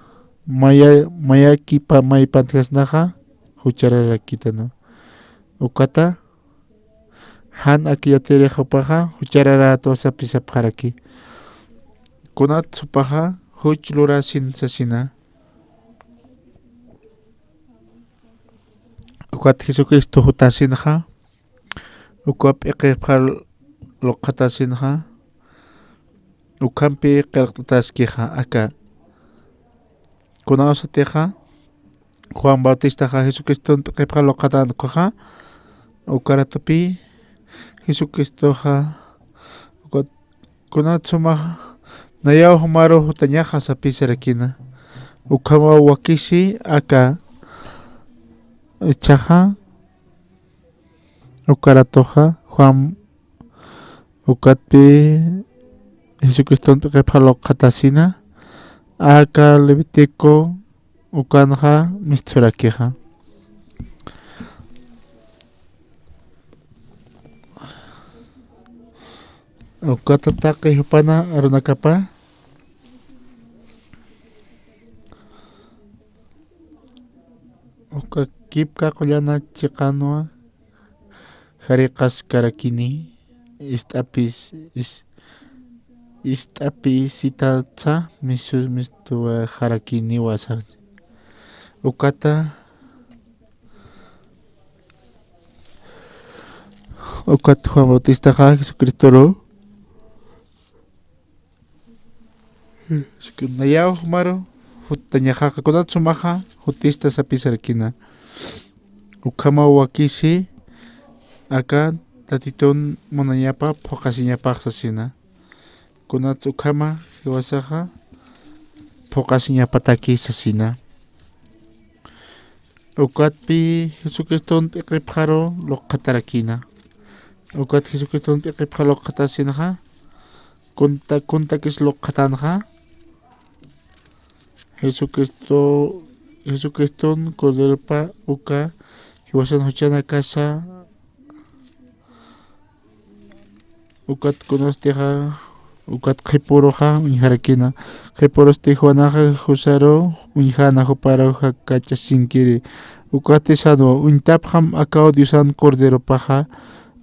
maya, mayakipa, may panthiasnaxa, juchararakitana. Ukata, jan ak yatirix jupaxa, juchararätwa sapisapxaraki. Kunats jupaxa, juch lurasin sasina. Ukat Jesucristo jutasinxa, uka p'iqipxar luqatasinxa, ukhampi qillqt'ataskixa aka. Kunawsatixa, Juan Bautistaxa Jesucriston p'iqipxar luqatan ukaxa, uka ratupi Jesucristoxa, uka kunatsumaxa, nayaw jumaru jutañaxa sapisarakina. Ukhamaw wakisi aka, ichaxa, uka ratuxa, Juan, ukatpi Jesucriston p'iqipxar luqatasina, aka Levítico ukanxa mistsurakixa. Ukata taqi jupana arunakapa. Uka kipka qullana chiqanwa jariqaskarakini, ist'apis, is-, ist'apisitatsa misu-, mistuwaxarakiniwa sas. Ukata, ukat Juan Bautistaxa Jesucristoru, nayaw jumaru jutañaxaxa, kunatsumaxa jutista sapisarakina. Ukhamaw wakisi aka Tatitun munañapa phuqasiñapax sasina. Kunats ukhama jiwasaxa phuqasiñapataki sasina. Ukatpi Jesucriston p'iqipxaru luqatarakina. Ukat Jesucriston p'iqipxar luqatasinxa, kunta-, kuntakis luqatanxa, Jesucristo, Jesucriston Corderopa uka jiwasan juchanakasa, ukat kunastixa Ukat qhipuruxa uñjarakina. Qhipurusti Juanaxa Joseru uñjana, juparu jakachasinkiri. Ukati sänwa: Uñtapxam akaw Diosan Corderopaxa,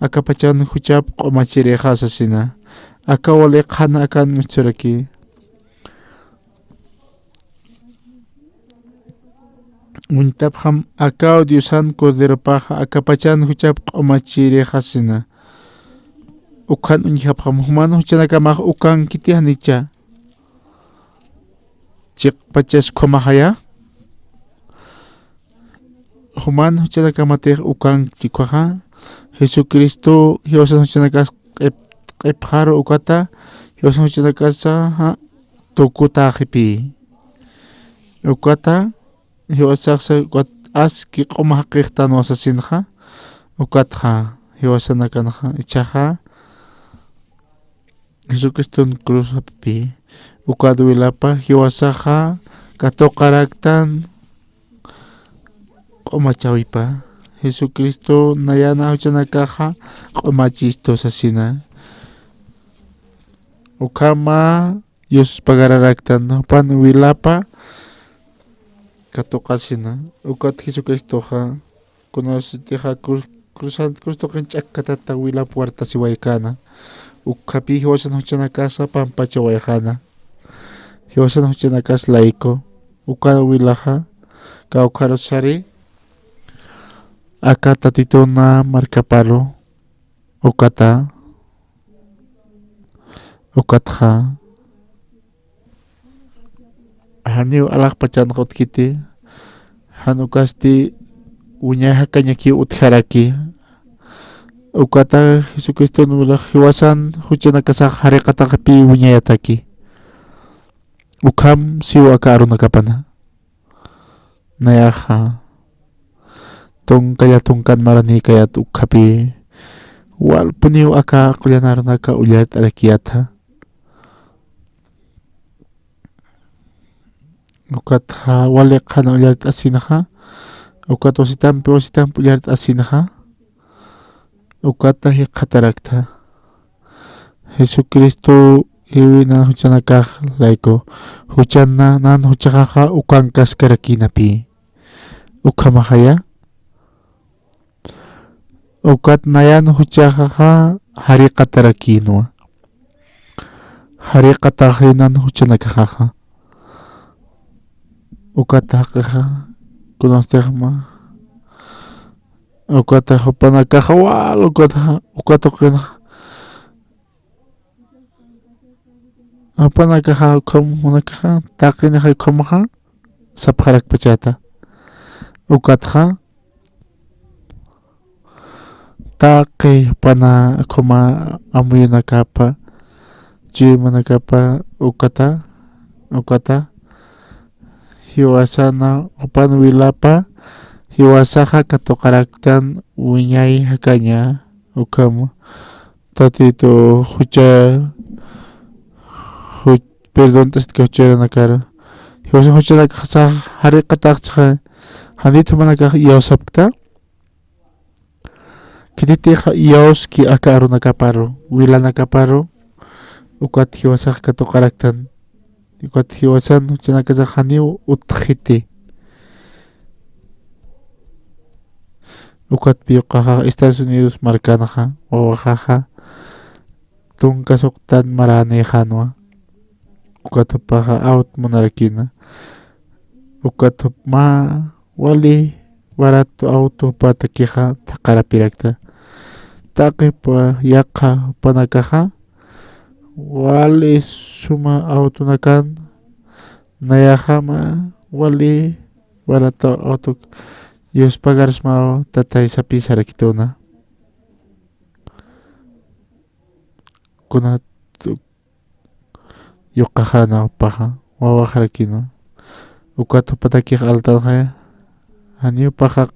akapachan juchap q'umachirixa sasina. Akaw wali qhana akan mischuraki. Uñtapxam akaw Diosan Corderopaxa, akapachan juchap q'umachirixa sina. Ukhan uñjapxam, juman juchanakamax ukankiti janicha. Chiqpachas ukhamaxaya. Juman juchanakamatix ukanki ukhaxa. Jesucristo jiwasan juchanakas q'ip-, q'ipxaru ukata, jiwasan juchanakasa tukutäxipï. Ukata, jiwasaxa ukat aski q'uma jaqixtanwa sasinxa, ukatxa, jiwasanakanxa, ichhaxa, Jesucriston cruzapï, ukat wilapa, jiwasaxa, katuqaraktan, q'umachawipa. Jesucristo nayana juchanakaxa, q'umachistu sasina. Ukhama, Dios pagararaktan, jupan wilapa katuqasina, ukat Jesucristoxa, kunasitixa cruz, cruzan, cruz tuqin ch'akkatata wilap wartasiwaykäna, ukhapi jiwasan juchanakasa pampachawayxäna, jiwasan juchanakas layku, uka wilaxa, kawkharus sari, aka Tatituna markaparu, ukata, ukatxa, janiw alaxpachanxa utjkiti, jan ukasti wiñay jakañakiw utjaraki. Ukata Jesucriston wilax jiwasan juchanakasax jariqataxipï wiñayataki. Ukham siw aka arunakapana. Nayaxa. Tunka ya tunkan maranïkayät ukhapi. Walpuniw aka qullan arunaka ullart'arakiyäta. Ukatxa wali qhana ullart'asinxa. Ukat wasitampi wasitampi ullart'asinxa. Ukata jikxatarakta. Jesucristo jiwinan juchanakax layku. Juchan nan juchaxaxa ukankaskarakïnapï. Ukhamaxaya. Ukat nayan juchaxaxa jariqatarakïnwa. Jariqataxïnan juchanakaxaxa. Ukat jaqixa, kunastixma. Ukat jupanakaxa wal, ukat, ukat tuqinxa. Jupanakaxa ukham, jupanakaxa, taqinixa ukhamaxa, sapxarakpachäta. Ukatxa, taqi jupana ukhama amuyunakapa, chuymanakapa, ukata, ukata, jiwasana, jupan wilapa, jiwasaxa katuqaraktan wiñay jakaña, ukham, Tatitu, jucha, juch, perdont'asitka jucharanakar. Jiwasan juchanakax jariqataxchxa, janit jumanakax iyawsapkta. Khititixa iyawski aka arunakaparu, wilanakaparu, ukat jiwasax katuqaraktan. Ukat jiwasan juchanakasax janiw utjxiti. Ukatpi yuqaxa Estados Unidos markanxa, wawaxaxa, tunka suqtan maränïxänwa. Ukat jupaxa awt munarakïna. Ukat jup mä wali barato awto jupatakixa thaqharapirakta. Taqi jupa yaqha jupanakaxa, wali suma awtonakan, nayaxa mä wali barato awto, Dios pagarsmaw tatay sapï sarakituna. Kunat yuqaxäna jupaxa, wawaxarakïna. Ukat jupatakix altanxa, janiw jupaxa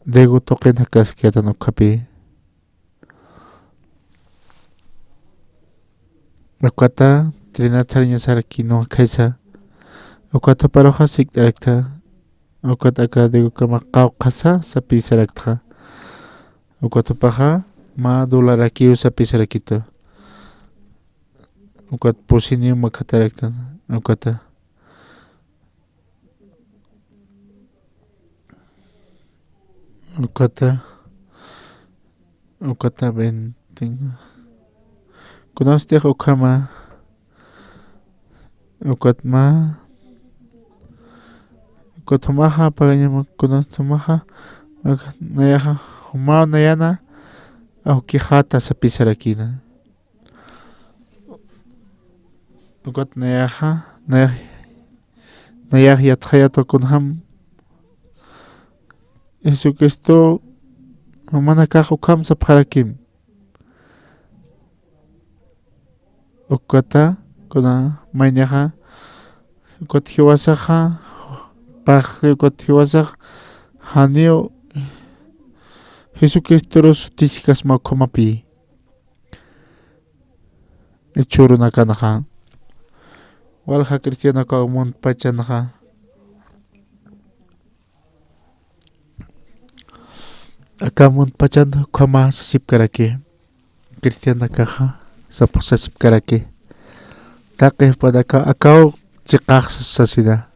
Diego tuqin jakasktan ukhapï. Ukata Trinidad sariñasarakïnwa khaysa. Ukat juparuxa sikt'arakta. Ukat aka Diegokama qawqhasa sapïsaraktxa. Ukat jupaxa mä dolarakiw sapïsarakitu. Ukat pusiniw makataraktan, ukata. Ukata, ukata bentin. Kunastix ukhama, ukatma, ukat jumaxa pagañama, kunast jumaxa, nayaxa, jumaw nayana, awkixata sapisarakina. Ukat nayaxa, nayax, nayax yatxayatwa kunjam Jesucristo jumanakax ukham sapxarakim. Ukata, kuna maynixa, ukat jiwasaxa, paxi ukat jiwasax, janiw Jesucristoru sutichkasma ukhamapï. Jichhürunakanxa. Walja cristianokaw muntpachanxa. Aka muntpachan ukhama sasipkaraki. Cristianakaxa sap sasipkaraki. Taqi jupanaka akaw chiqax sasina.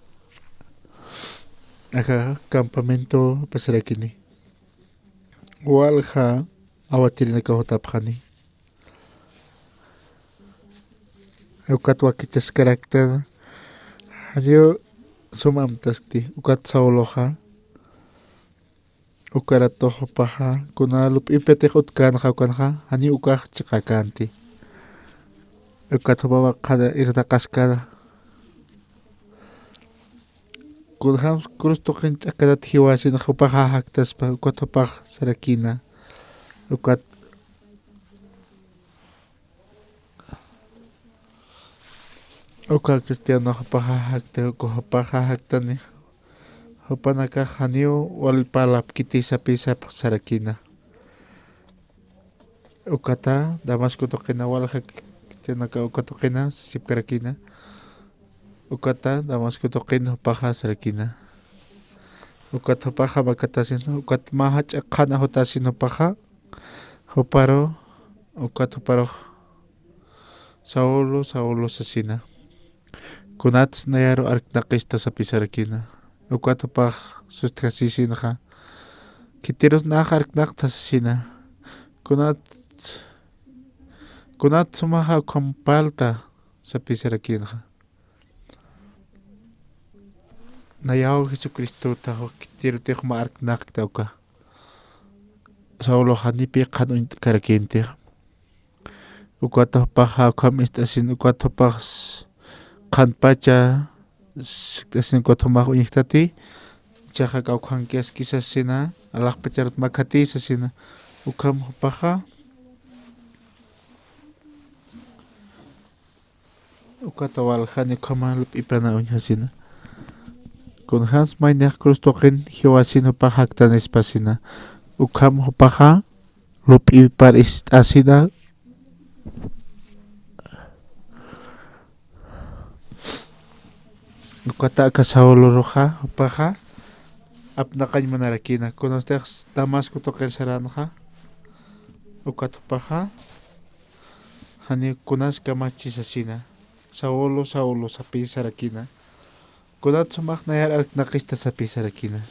Aka campamento pasarakini. Walja awatirinakaw jutapxani. Ukat wakichaskaraktan, janiw sum amtaskti, ukat Sauloxa, ukaratux jupaxa, kuna lup'ipatix utkänxa ukanxa, janiw ukax chiqakänti. Ukat jupax qhana irnaqaskana. Kunjams cruz tuqin ch'akanat jiwasin jupaxa jaktaspa, ukat jupax sarakina. Ukat, uka cristiano jupaxa jakta, uka jupaxa jaktani. Jupanakax janiw wal parlapkiti sapisap sarakina. Ukata Damasco tuqina walja cristianoka uka tuqina sasipkarakina. Ukata Damasco tuqin jupaxa sarakina. Ukat jupaxa makatasin, ukat mä jach'a qhana jutasin jupaxa. Juparu, ukat juparux, Saulo, Saulo sasina. Kunats nayaru arknaqista sapisarakina. Ukat jupax sustjasisinxa. Khitirus nax arknaqta sasina. Kunat, kunat sumaxa ukham parlta sapisarakinxa. Nayaw Jesucristota, khitirutix mä arknaqta uka. Sauloxa janipï qhan uñt'karakinti. Ukat jupaxa ukham ist'asin, ukat jupax qhanpacha sikt'asin, ukat jumax uñjtati, jichhaxa kawkhankiski sasina, alaxpacharut makhati sasina, ukham jupaxa, ukat waljani ukhama lup'ipana uñjasina. Kunjams maynixa cruz tuqin jiwasin jupax jaktan ispasina. Ukham jupaxa lup'ipar ist'asina. Ukata aka Sauloruxa, jupaxa apnaqañ munarakina. Kunastix Damasco tuqir saranxa, ukat jupaxa, jani kunas kamachi sasina. Saulo, Saulo, sapisarakina. Kunat sumax nayar arknaqista sapisarakina.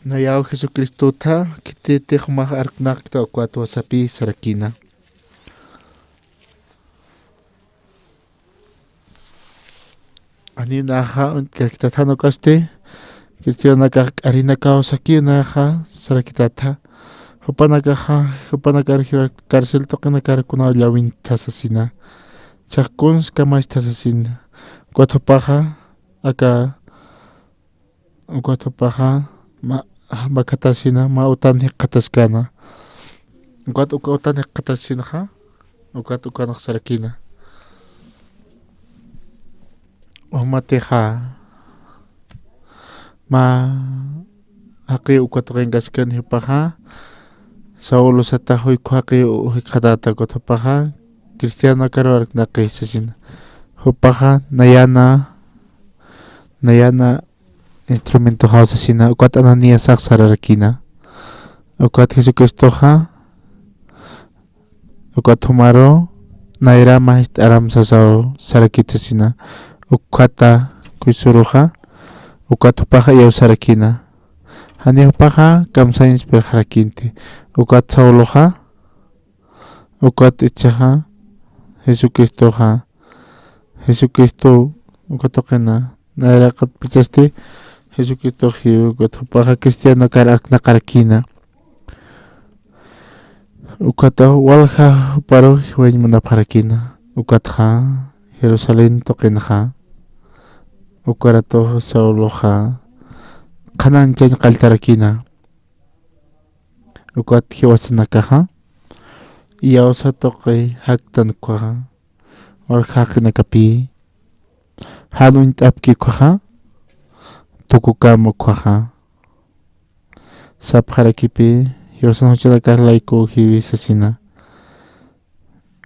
Nayaw Jesucristota, khititix jumax arknaqta ukatwa sapisarakina. Janiw naxa uñt'karakitat jan ukasti, cristianonakax k'arinakaw sakiw naxa sarakitatxa. Jupanakaxa, jupanakar jiwar carcel tuqinakar kunaw llawintha sasina. Jichhax kuns kamachta sasina. Ukat jupaxa, aka Ukat jupaxa ma-, makhatasina, mä utan jikxataskana. Ukat uka utan jikxatasinxa, ukat ukanx sarakina. Umatixa, mä jaqiw uka tuqinkaskani jupaxa, Saulo sata juykhu jaqiw jikxatäta ukat jupaxa, cristiano akaru arknaqi sasina. Jupaxa nayana, nayana instrumentoxaw sasina, ukat Ananiasax sararakïna. Ukat Jesucristoxa, ukat jumaru, nayra majist'aram sasaw sarakit sasina. Ukhata kuysuruxa, ukat jupaxa iyawsarakïna. Jani jupaxa kamsañ ispirxarakïnti. Ukat Sauloxa, ukat ichaxa Jesucristoxa, Jesucristo uka tuqina, nayraqatpachasti Jesucristox jiw, ukat jupaxa cristianokar arknaqarakïna. Ukata walja juparu jiwañ munapxarakïna, ukatxa Jerusalén tuqinxa, ukaratu Sauloxa qhanañchañ qalltarakïna. Ukat jiwasanakaxa iyawsa tuqi jaktan ukkhaxa, walja jaqinakapï, jan uñt'apki ukkhaxa, tukukam ukkhaxa. Sapxarakipï, jiwasan juchanakax layku jiwi sasina.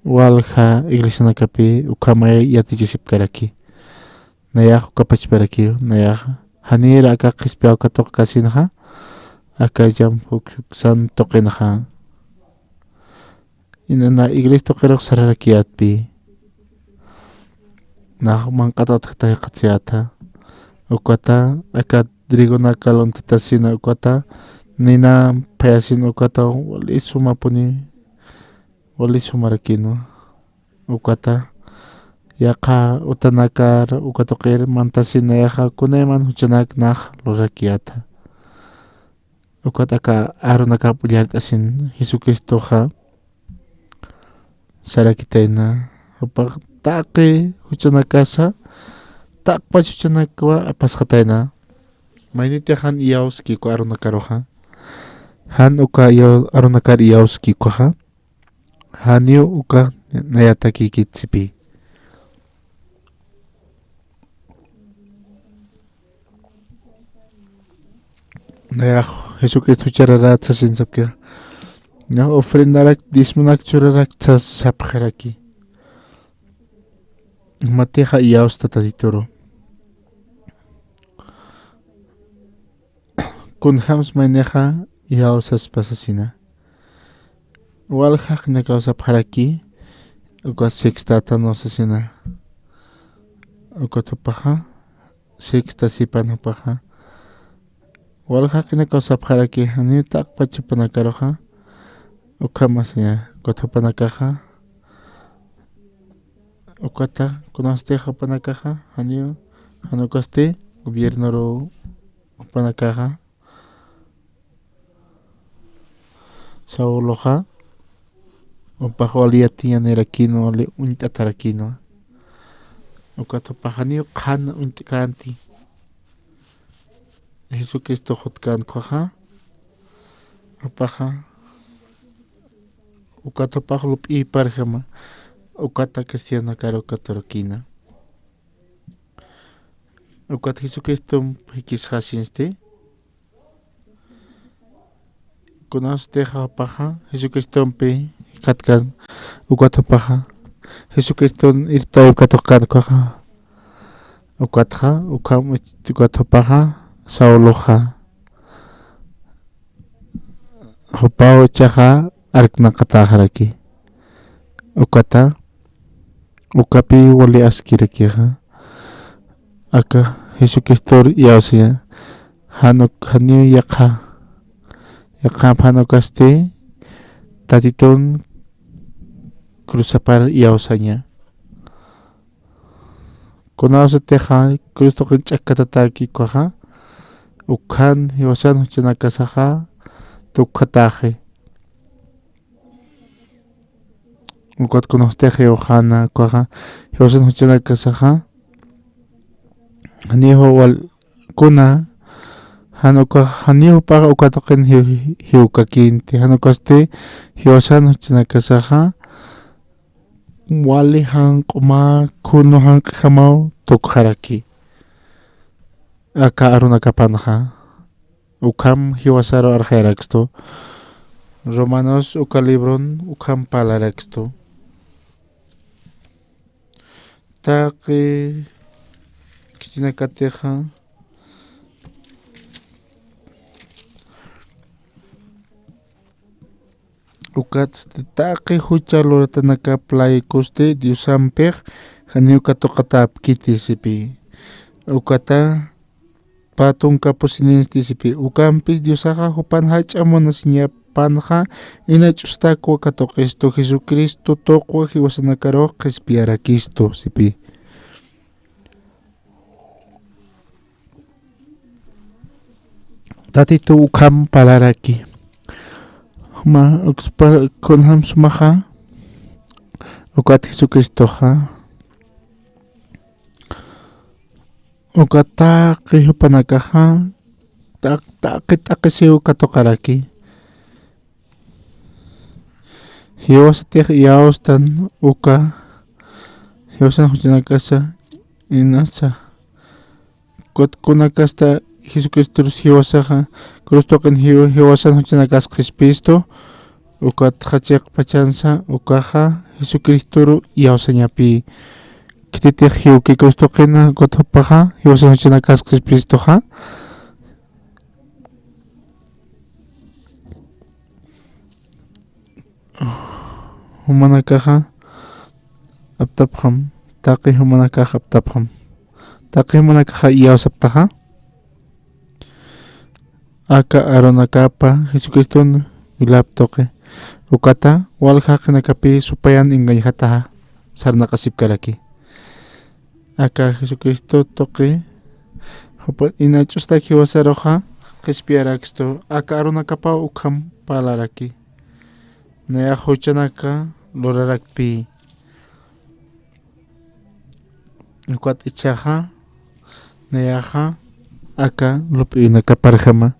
Walja iglesianakapï ukhamay yatichasipkaraki. Nayax uka pachparakiw, nayaxa janïra aka qhispiyaw katuqkasinxa, aka llamp juk-, juksan tuqinxa. Ina na iglesia tuqirux sararakiyätpï. Nax manq'at utjatay qhatsiyäta. Ukata aka trigonaka luntatasina ukata, nina phayasin ukata wali sumapuni, wali sumarakïnwa. Ukata yaqha utanakar uka tuqir mantasina, nayaxa kunayman juchanak nax lurarakiyäta. Ukat aka arunakap ullart'asin Jesucristoxa sarakitayna, jupax taqi juchanakasa, taqpach juchanakwa apasxatayna. Mayniti jan iyawski uka arunakaruxa. Jan uka iyaw-, arunakar iyawski ukkhaxa. Janiw uka nayatakïkit sipï. Nayax Jesucristo juchararat sasin sapkixa. Nax ofrendarak, diezmonak churarak sas sapxaraki. Matixa iyawsta Tatituru. Kunjams maynixa iyawsaspa sasina. Walja jaqinakaw sapxaraki, uka sexta tanu sasina. Ukat jupaxa, sexta sipan jupaxa. Walja jaqinakaw sapxaraki, janiw taqpach jupanakaruxa. Ukhamasiña, ukat jupanakaxa. Ukata, kunasti jupanakaxa, janiw, jan ukasti, gobiernoru jupanakaxa. Sauloxa, jupax wali yatiñanirakïnwa, wali uñt'atarakïnwa. Ukat jupax janiw qhan uñt'känti. Jesucristo jutkän ukkhaxa, jupaxa, ukat jupax lup'iparjama, ukata cristianakar ukatarakïna. Ukat Jesucristomp jikisxasinsti. Kunasti jupaxa Jesucristompi jikxatkan, ukat jupaxa Jesucriston irptayup katuqkan ukkhaxa. Ukatxa, ukham, ukat jupaxa Sauloxa. Jupaw ichaxa arknaqatäxaraki. Ukata, ukapï wali askirakixa. Aka Jesucristor iyawsaña, jan uk-, janiw yaqha, yaqha jan ukasti, Tatitun cruzapar iyawsaña. Kunawsatixa cruz tuqin ch'akkatatäki ukkhaxa, ukhan jiwasan juchanakasaxa tukjatäxi. Ukat kunawstix jiwxäna ukkhaxa, jiwasan juchanakasaxa, janiw wal kuna, jan uka, janiw jupax uka tuqin jiw-, jiwkakïnti, jan ukasti jiwasan juchanakasaxa, wali janq'u mä khunu janq'jamaw tukxaraki. Aka arunakapanxa, ukham jiwasaru arxayarakstu, Romanos uka libron ukham parlarakstu. Taqi khitinakatixa, Ukat taqi jucha luratanakap laykusti Diosampix janiw katuqatäpkiti sipi. Ukata pä tunka pusininsti sipi. Ukampis Diosaxa jupan jach'a munasiñapanxa, ina ch'ustakwa katuqistu Jesucristo tuqwa jiwasanakarux qhispiyarakistu sipi. Tatitu ukham parlaraki. Juma, ukspa, kunjam sumaxa, ukat Jesucristoxa, ukat taqi jupanakaxa, taq-, taqi, taqisiw katuqaraki. Jiwasatix iyawstan uka, jiwasan juchanakasa, inasa. Kut kunakasta Jesucristorus jiwasaxa, cruz tuqin jiw-, jiwasan juchanakas qhispistu, ukat jachiq pachansa, ukaxa Jesucristoru iyawsañapi. Khititix jiwki cruz tuqina, ukat jupaxa, jiwasan juchanakas qhispistuxa. Jumanakaxa aptapxam, taqi jumanakaxa aptapxam. Taqi jumanakaxa iyawsaptaxa. Aka Aaronakapa Jesucriston wilap tuqi. Ukata walja jaqinakapi supayan engañjataxa sarnaqasipkaraki. Aka Jesucristo tuqi, jupa ina ch'ustak jiwasaruxa qhispiyarakstu, aka Aaronakapaw ukham parlaraki. Nayax juchanaka lurarakpi. Ukat ichhaxa, nayaxa, aka lup'inakaparjama.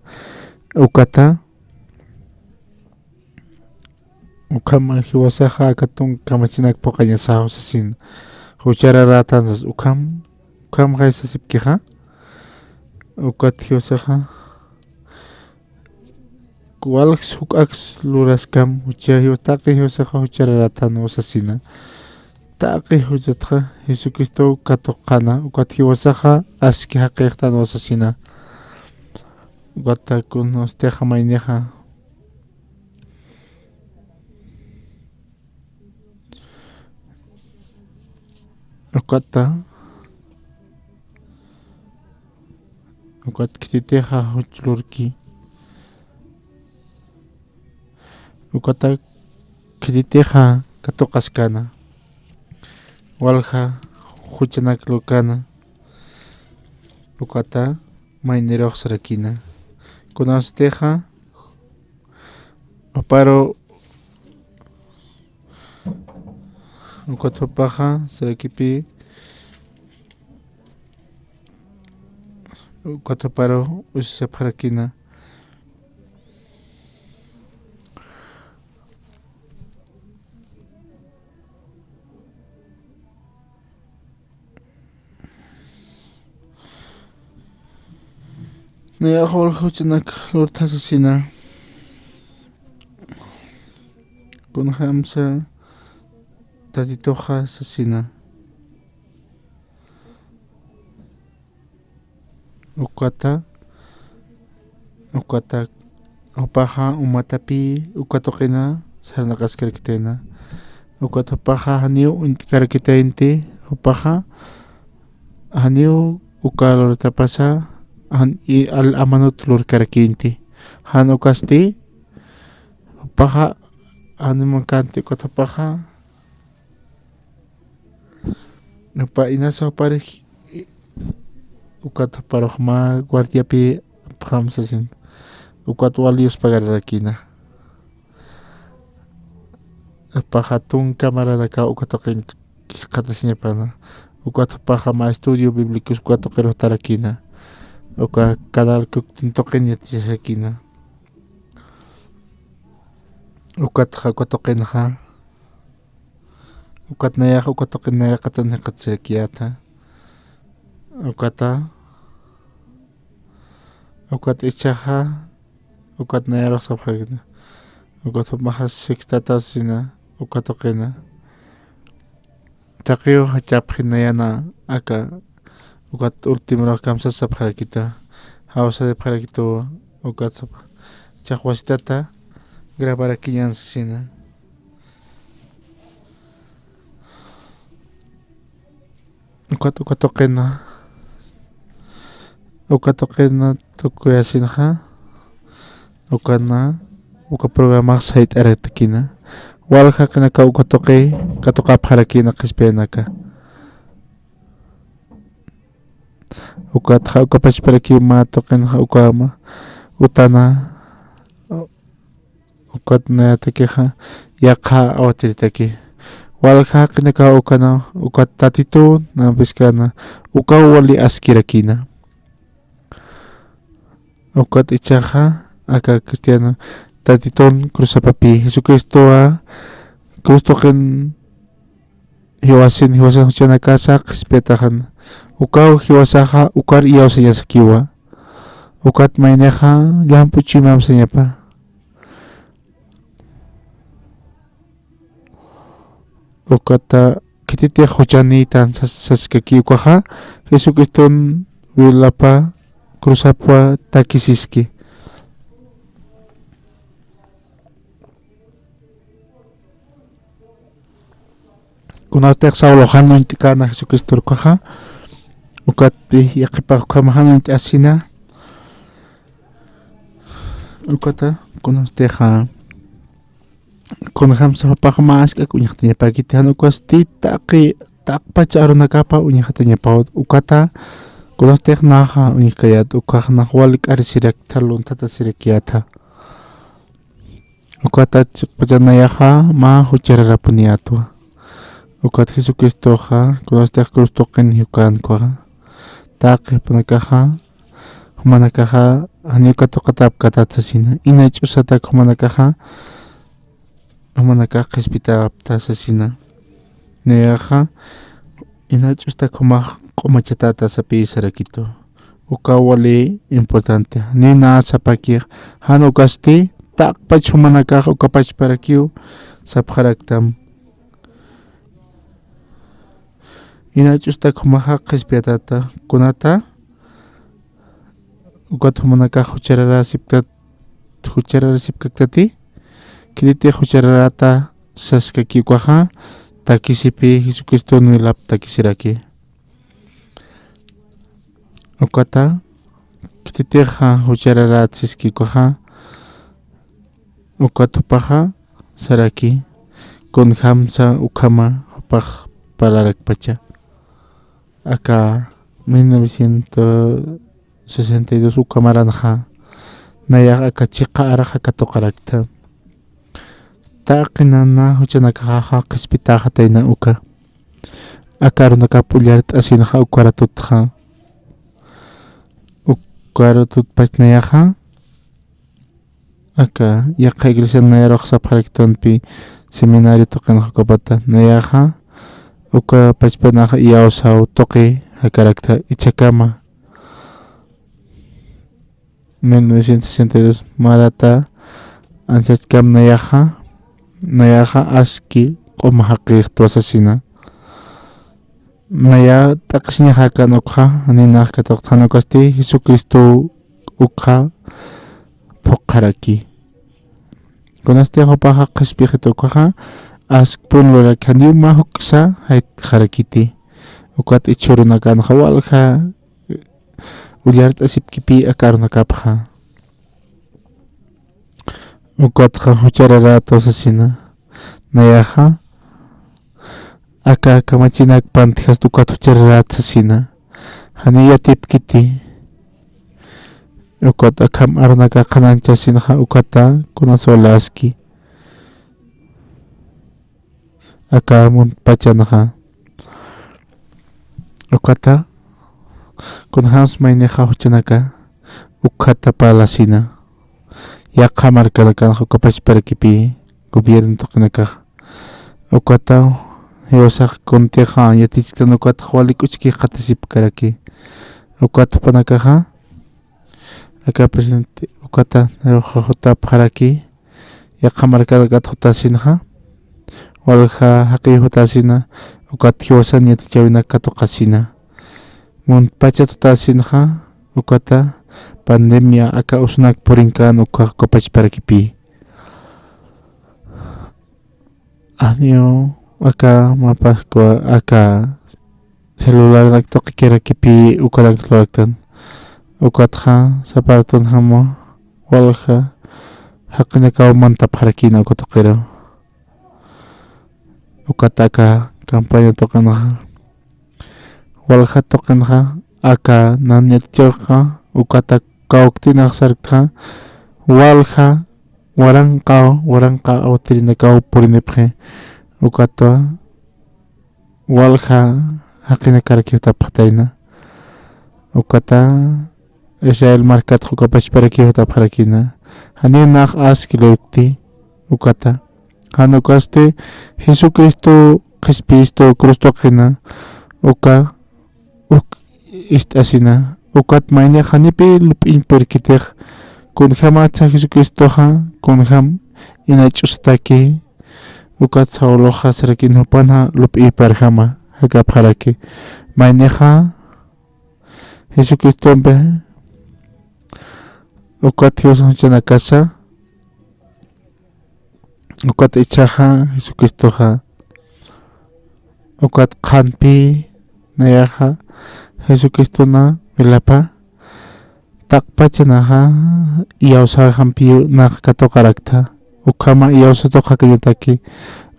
Ukata, ukham jiwasaxa aka tunka kamachinak phuqañasaw sasin. Juchararätan sas ukham, ukham jay sasipkixa. Ukat jiwasaxa, walja juk'aks luraskam, jucha jiwas-, taqi jiwasaxa juchararätan sasina. Taqi juchatxa Jesucristo katuqana, ukat jiwasaxa aski jaqixtan sasina. Ukat kunjamsa maynixa. Ukata, ukat khititixa juch lurki. Ukata khititixa katuqaskana. Walja juchanak lurkana. Ukata maynirux sarakina. Kunasutixa, juparu, ukat jupaxa, sarakipi, ukat juparu, usisapxarakina. Nayax walja juchanak lurtha sasina. Kunjamsa Tatituxa sasina. Ukata, ukata, jupaxa umatapï uka tuqina sarnaqaskarakitayna. Ukat jupaxa janiw uñt'karakitaynti, jupaxa janiw uka lurtapasa, jan i al amanut lurkarakïnti. Jan ukasti, jupaxa janiw mankanti, ukat jupaxa Jupa inasa juparix, ukat juparux mä guardiapi apxam sasin. Ukat wal yuspagararakina. Jupaxa tunka maranakaw uka tuqin qhatasiñapana. Ukat jupaxa mä estudio bíblicos uka tuqirux tarakina. Uka canal kuktin tuqin yatichasakina. Ukatxa uka tuqinxa. Ukat nayax uka tuqin nayraqatan jikxatasirakiñäta. Ukata, ukat ichhaxa, ukat nayarux sapxarakina. Ukat jumaxa sextata sasina, uka tuqina. Taqiw jachapxi nayana aka, ukat ultimorux kamsas sapxarakita. Jawsasipxarakitu, ukat sap-, chaqwasitata, Grabarakiñan sasina. Ukat uka tuqina, uka tuqina tukuyasinxa, ukana, uka programax sayt'aratakina. Walja jaqinaka uka tuqi katuqapxarakina qhispiyanaka. Ukatxa uka pachparakiw mä tuqinxa ukama utana, ukat nayatakixa yaqha awatiritaki. Walja jaqinaka ukana, ukat Tatitun, napiskana, ukaw wali askirakina. Ukat ichaxa, aka cristiano, Tatitun cruzapapi, Jesucristowa cruz tuqin jiwasin, jiwasan juchanakasa qhispiyataxan. Ukaw jiwasaxa, ukar iyawsañasakiwa. Ukat maynixa, llamp'u chuymamsañapa. Ukata, khititix juchanïtan sas-, saskaki ukaxa, Jesucriston wilapa, cruzapwa takisiski. Kunatix Saulo jan uñt'kana Jesucristo ukaxa, ukatpï yaqhipax ukhama jan uñt'asina, ukata, kunatixa, kunjamsa jupax mä ask'ak uñjatañapäkiti, jan ukasti taqi, taqpach arunakapa uñjatañapaw, ukata, kunatix naxa uñjkayät, ukax nax wali k'arisirakta, lunthatasirakyäta. Ukata chiqpachan nayaxa mä juchararapuniyätwa. Ukat Jesucristoxa, kunatix cruz tuqin jikänkaxa, taqi jupanakaxa, jumanakaxa, janiw katuqatäpkätät sasina. Ina ch'usatak jumanakaxa, jumanakax qhispitäpta sasina. Nayaxa, ina ch'ustak jumax q'umachatäta sapï sarakitu. Ukaw wali importante. Nina sapakix, jan ukasti, taqpach jumanakax uka pachparakiw sapxaraktam. Ina ch'ustak jumaxa qhispiyatäta, kunata, ukat jumanakax juchararasipkat, juchararasipkaktati, khititix juchararata saskaki ukaxa, takisipï Jesucriston wilap takisiraki. Ukata, khititix juchararätsiski ukaxa, ukat jupaxa, saraki, kunjamsa ukhama jupax parlarakpacha. Aka mil novecientos sesenta y dos uka maranxa, nayax aka chiqa arxa katuqarakta. Taqi nana juchanakaxaxa qhispitäxatayna uka. Aka arunakap ullart'asinxa ukaratutxa. Ukaratutpach nayaxa. Aka, yaqha iglesia nayarux sapxaraktunpï seminario tuqinxa ukapata, nayaxa, uka pachpanaxa iyawsaw tuqi jakarakta ichhakama. Mil novecientos sesenta y dos marata, ansachkam nayaxa, nayaxa aski q'uma jaqïxtwa sasina. Naya t'aqhisiñaxakan ukxa, ninax katuqtxa jan ukasti Jesucristo ukxa phuqharaki. Kunasti jupaxa qhispiyixit ukxa, askpun luraki, janiw mä juk'sa jayt'xarakiti. Ukat jichhürunakanxa walja ullart'asipkipï aka arunakapxa. Ukatxa juchararätwa sasina. Nayaxa, aka kamachinak pantjast ukat juchararät sasina. Janiw yatipkiti. Ukat akham arunaka qhanañchasinxa ukata kunas wali aski. Aka muntpachanxa. Ukata, kunjams maynixa juchanaka, ukata parlasina. Yaqha markanakanxa uka pachparakipï, gobierno tuqinakaxa. Ukata, jiwasax kuntixa, yatichktan ukata, wali k'uchki qatasipkaraki. Ukat jupanakaxa, aka presidente ukata naruxa jutapxaraki, yaqha markanakat jutasinxa, walja jaqiw jutasina, ukat jiwasan yatichäwinak katuqasina. Muntpachat jutasinxa, ukata pandemia aka usunak purinkän ukxa uka pachparakipï. Janiw aka mapaskwa aka celularnak tuqikirakipi ukanak luraktan. Ukatxa sapartunjama walja jaqinakaw mantapxarakïna uka tuqiru. Ukat aka campaña tuqinxa, walja tuqinxa aka nan yatichixa, ukata kawkt'inax sarktxa, walja waranqa, waranqa awtirinakaw purinipxi, ukatwa walja jaqinakaraki jutapxatayna. Ukata Israel markatxa uka pachparakiw jutapxarakïna. Janiw nax aski lurkti ukata. Jan ukasti Jesucristo qhispiyistu cruz tuqina uka uk ist'asina. Ukat mayni janipï lup'iñ purkitix, kunjamatsa Jesucristoxa, kunjam ina ch'ustaki, ukat Sauloxa sarakin jupanxa lup'iparjama jakapxaraki. Maynixa Jesucristompi ukat jiwasan juchanakasa, ukat ichhaxa Jesucristoxa ukat qhanpi nayaxa Jesucristona wilapa taqpachanaxa iyawsaxampiw nax katuqaraktha. Ukhama iyawsatuq jakañataki,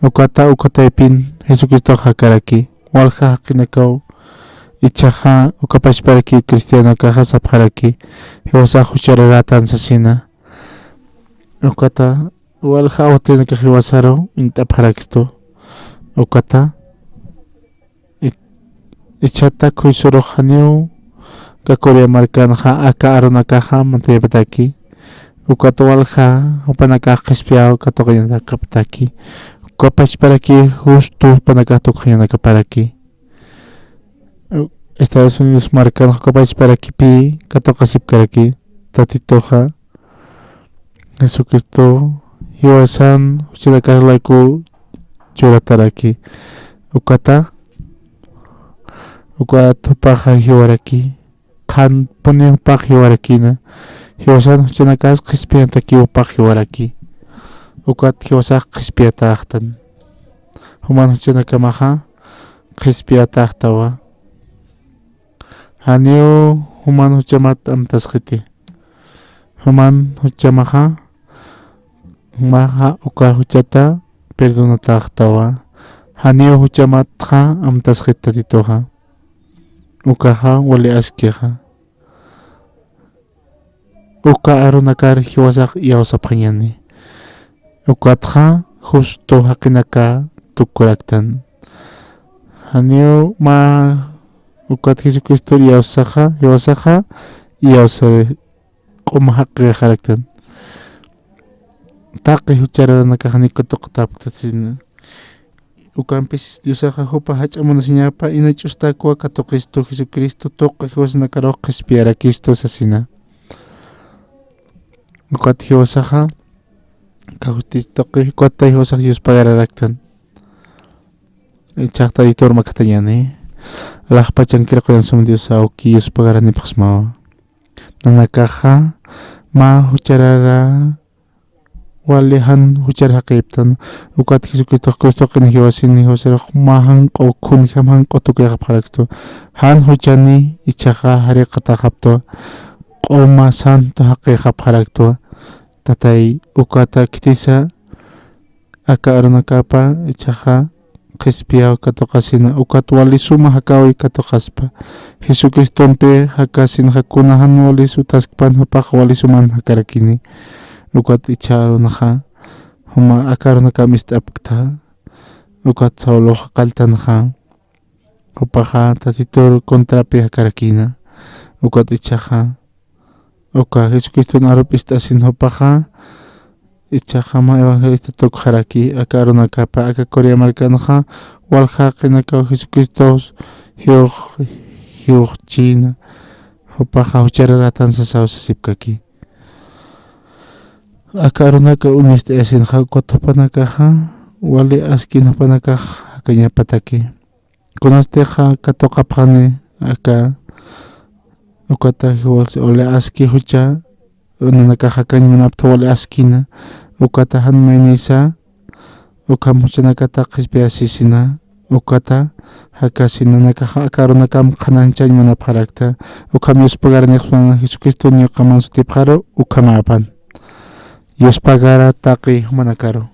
ukata uka taypin Jesucristox jakaraki. Walja jaqinakaw ichhaxa uka pachparakiw cristianokaxa sapxaraki, jiwasax juchararätan sasina. Ukata walja awtirinakax jiwasaru uñt'apxarakistu. Ukata ich-, ichhata khuysurux janiw Corea markanxa aka arunakaxa mantañapataki. Ukat walja jupanakax qhispiyaw katuqañatakapataki. Uka pachparaki justo jupanakax tukxañanakaparaki. Estados Unidos markanxa uka pachparakipï katuqasipkaraki. Tatituxa Jesucristo jiwasan juchanakax layku churataraki. Ukata, ukat jupaxa jiwaraki, qhanpuni jupax jiwarakïna. Jiwasan juchanakas qhispiyatakiw jupax jiwaraki. Ukat jiwasax qhispiyatäxtan. Juman juchanakamaxa qhispiyatäxtawa. Janiw juman juchamat amtasxiti. Juman juchamaxa, jumaxa uka juchata perdonatäxtawa. Janiw juchamatxa amtasxit Tatituxa. Ukaxa wali askixa. Uka arunakar jiwasax iyawsapxañäni. Ukatxa justo jaqinaka tukuraktan. Janiw mä ukat Jesucristor iyawsaxa, jiwasaxa iyawsari q'uma jaqixaraktan. Taqi juchararanakax janiw katuqatäpktasina. Ukampis Diosaxa jupa jach'a munasiñapa ina ch'ustakwa katuqistu Jesucristo tuqi jiwasanakarux qhispiyarakistu sasina. Ukat jiwasaxa kawktis tuqi, ukat jiwasax yuspagararaktan. Ichhax Tatitur makatañäni. Alaxpachankir quyan sum Dios awki, yuspagaranipxsmawa. Nanakaxa mä jucharara wali jan juchar jaqiptan, ukat Jesucristox cruz tuqin jiwasin, jiwasarux mä janq'u, kunjam janq'u tukuyxapxarakstu. Jan juchani ichhaxa jariqataxaptwa, q'uma santo jaqixapxaraktwa. Tatay, ukata khitisa aka arunakapa ichhaxa qhispiyaw katuqasina, ukat wali suma jakäwi katuqaspa. Jesucristompi jakasinxa kuna jan wali sutaskpan jupax wali suman jakarakini. Ukat ichha arunxa juma aka arunakam ist'apkta. Ukat Sauloxa qalltanxa jupaxa Tatitur contrapi jakarakïna. Ukat ichhaxa uka Jesucriston arup ist'asin jupaxa, ichhaxa mä evangelista tukxaraki, aka arunakapa, aka Corea markanxa, walja jaqinakaw Jesucristox jiw, jiwxchïna, jupaxa juchararätan sasaw sasipkaki. Aka arunaka uñist'ayasinxa, ukat jupanakaxa, wali askin jupanakax jakañapataki. Kunastixa katuqapxani aka, ukata jiwasa wali aski jucha, nanakax jakañ munapta wali askina, ukata jan maynisa, ukham juchanakata qhispiyasisina, ukata jakasina, nakaxa aka arunakam qhanañchañ munapxarakta. Ukham yuspagaranix Jesucristo ñuqaman sutipxaru, ukhamapan. Yuspagara taqi jumanakaru.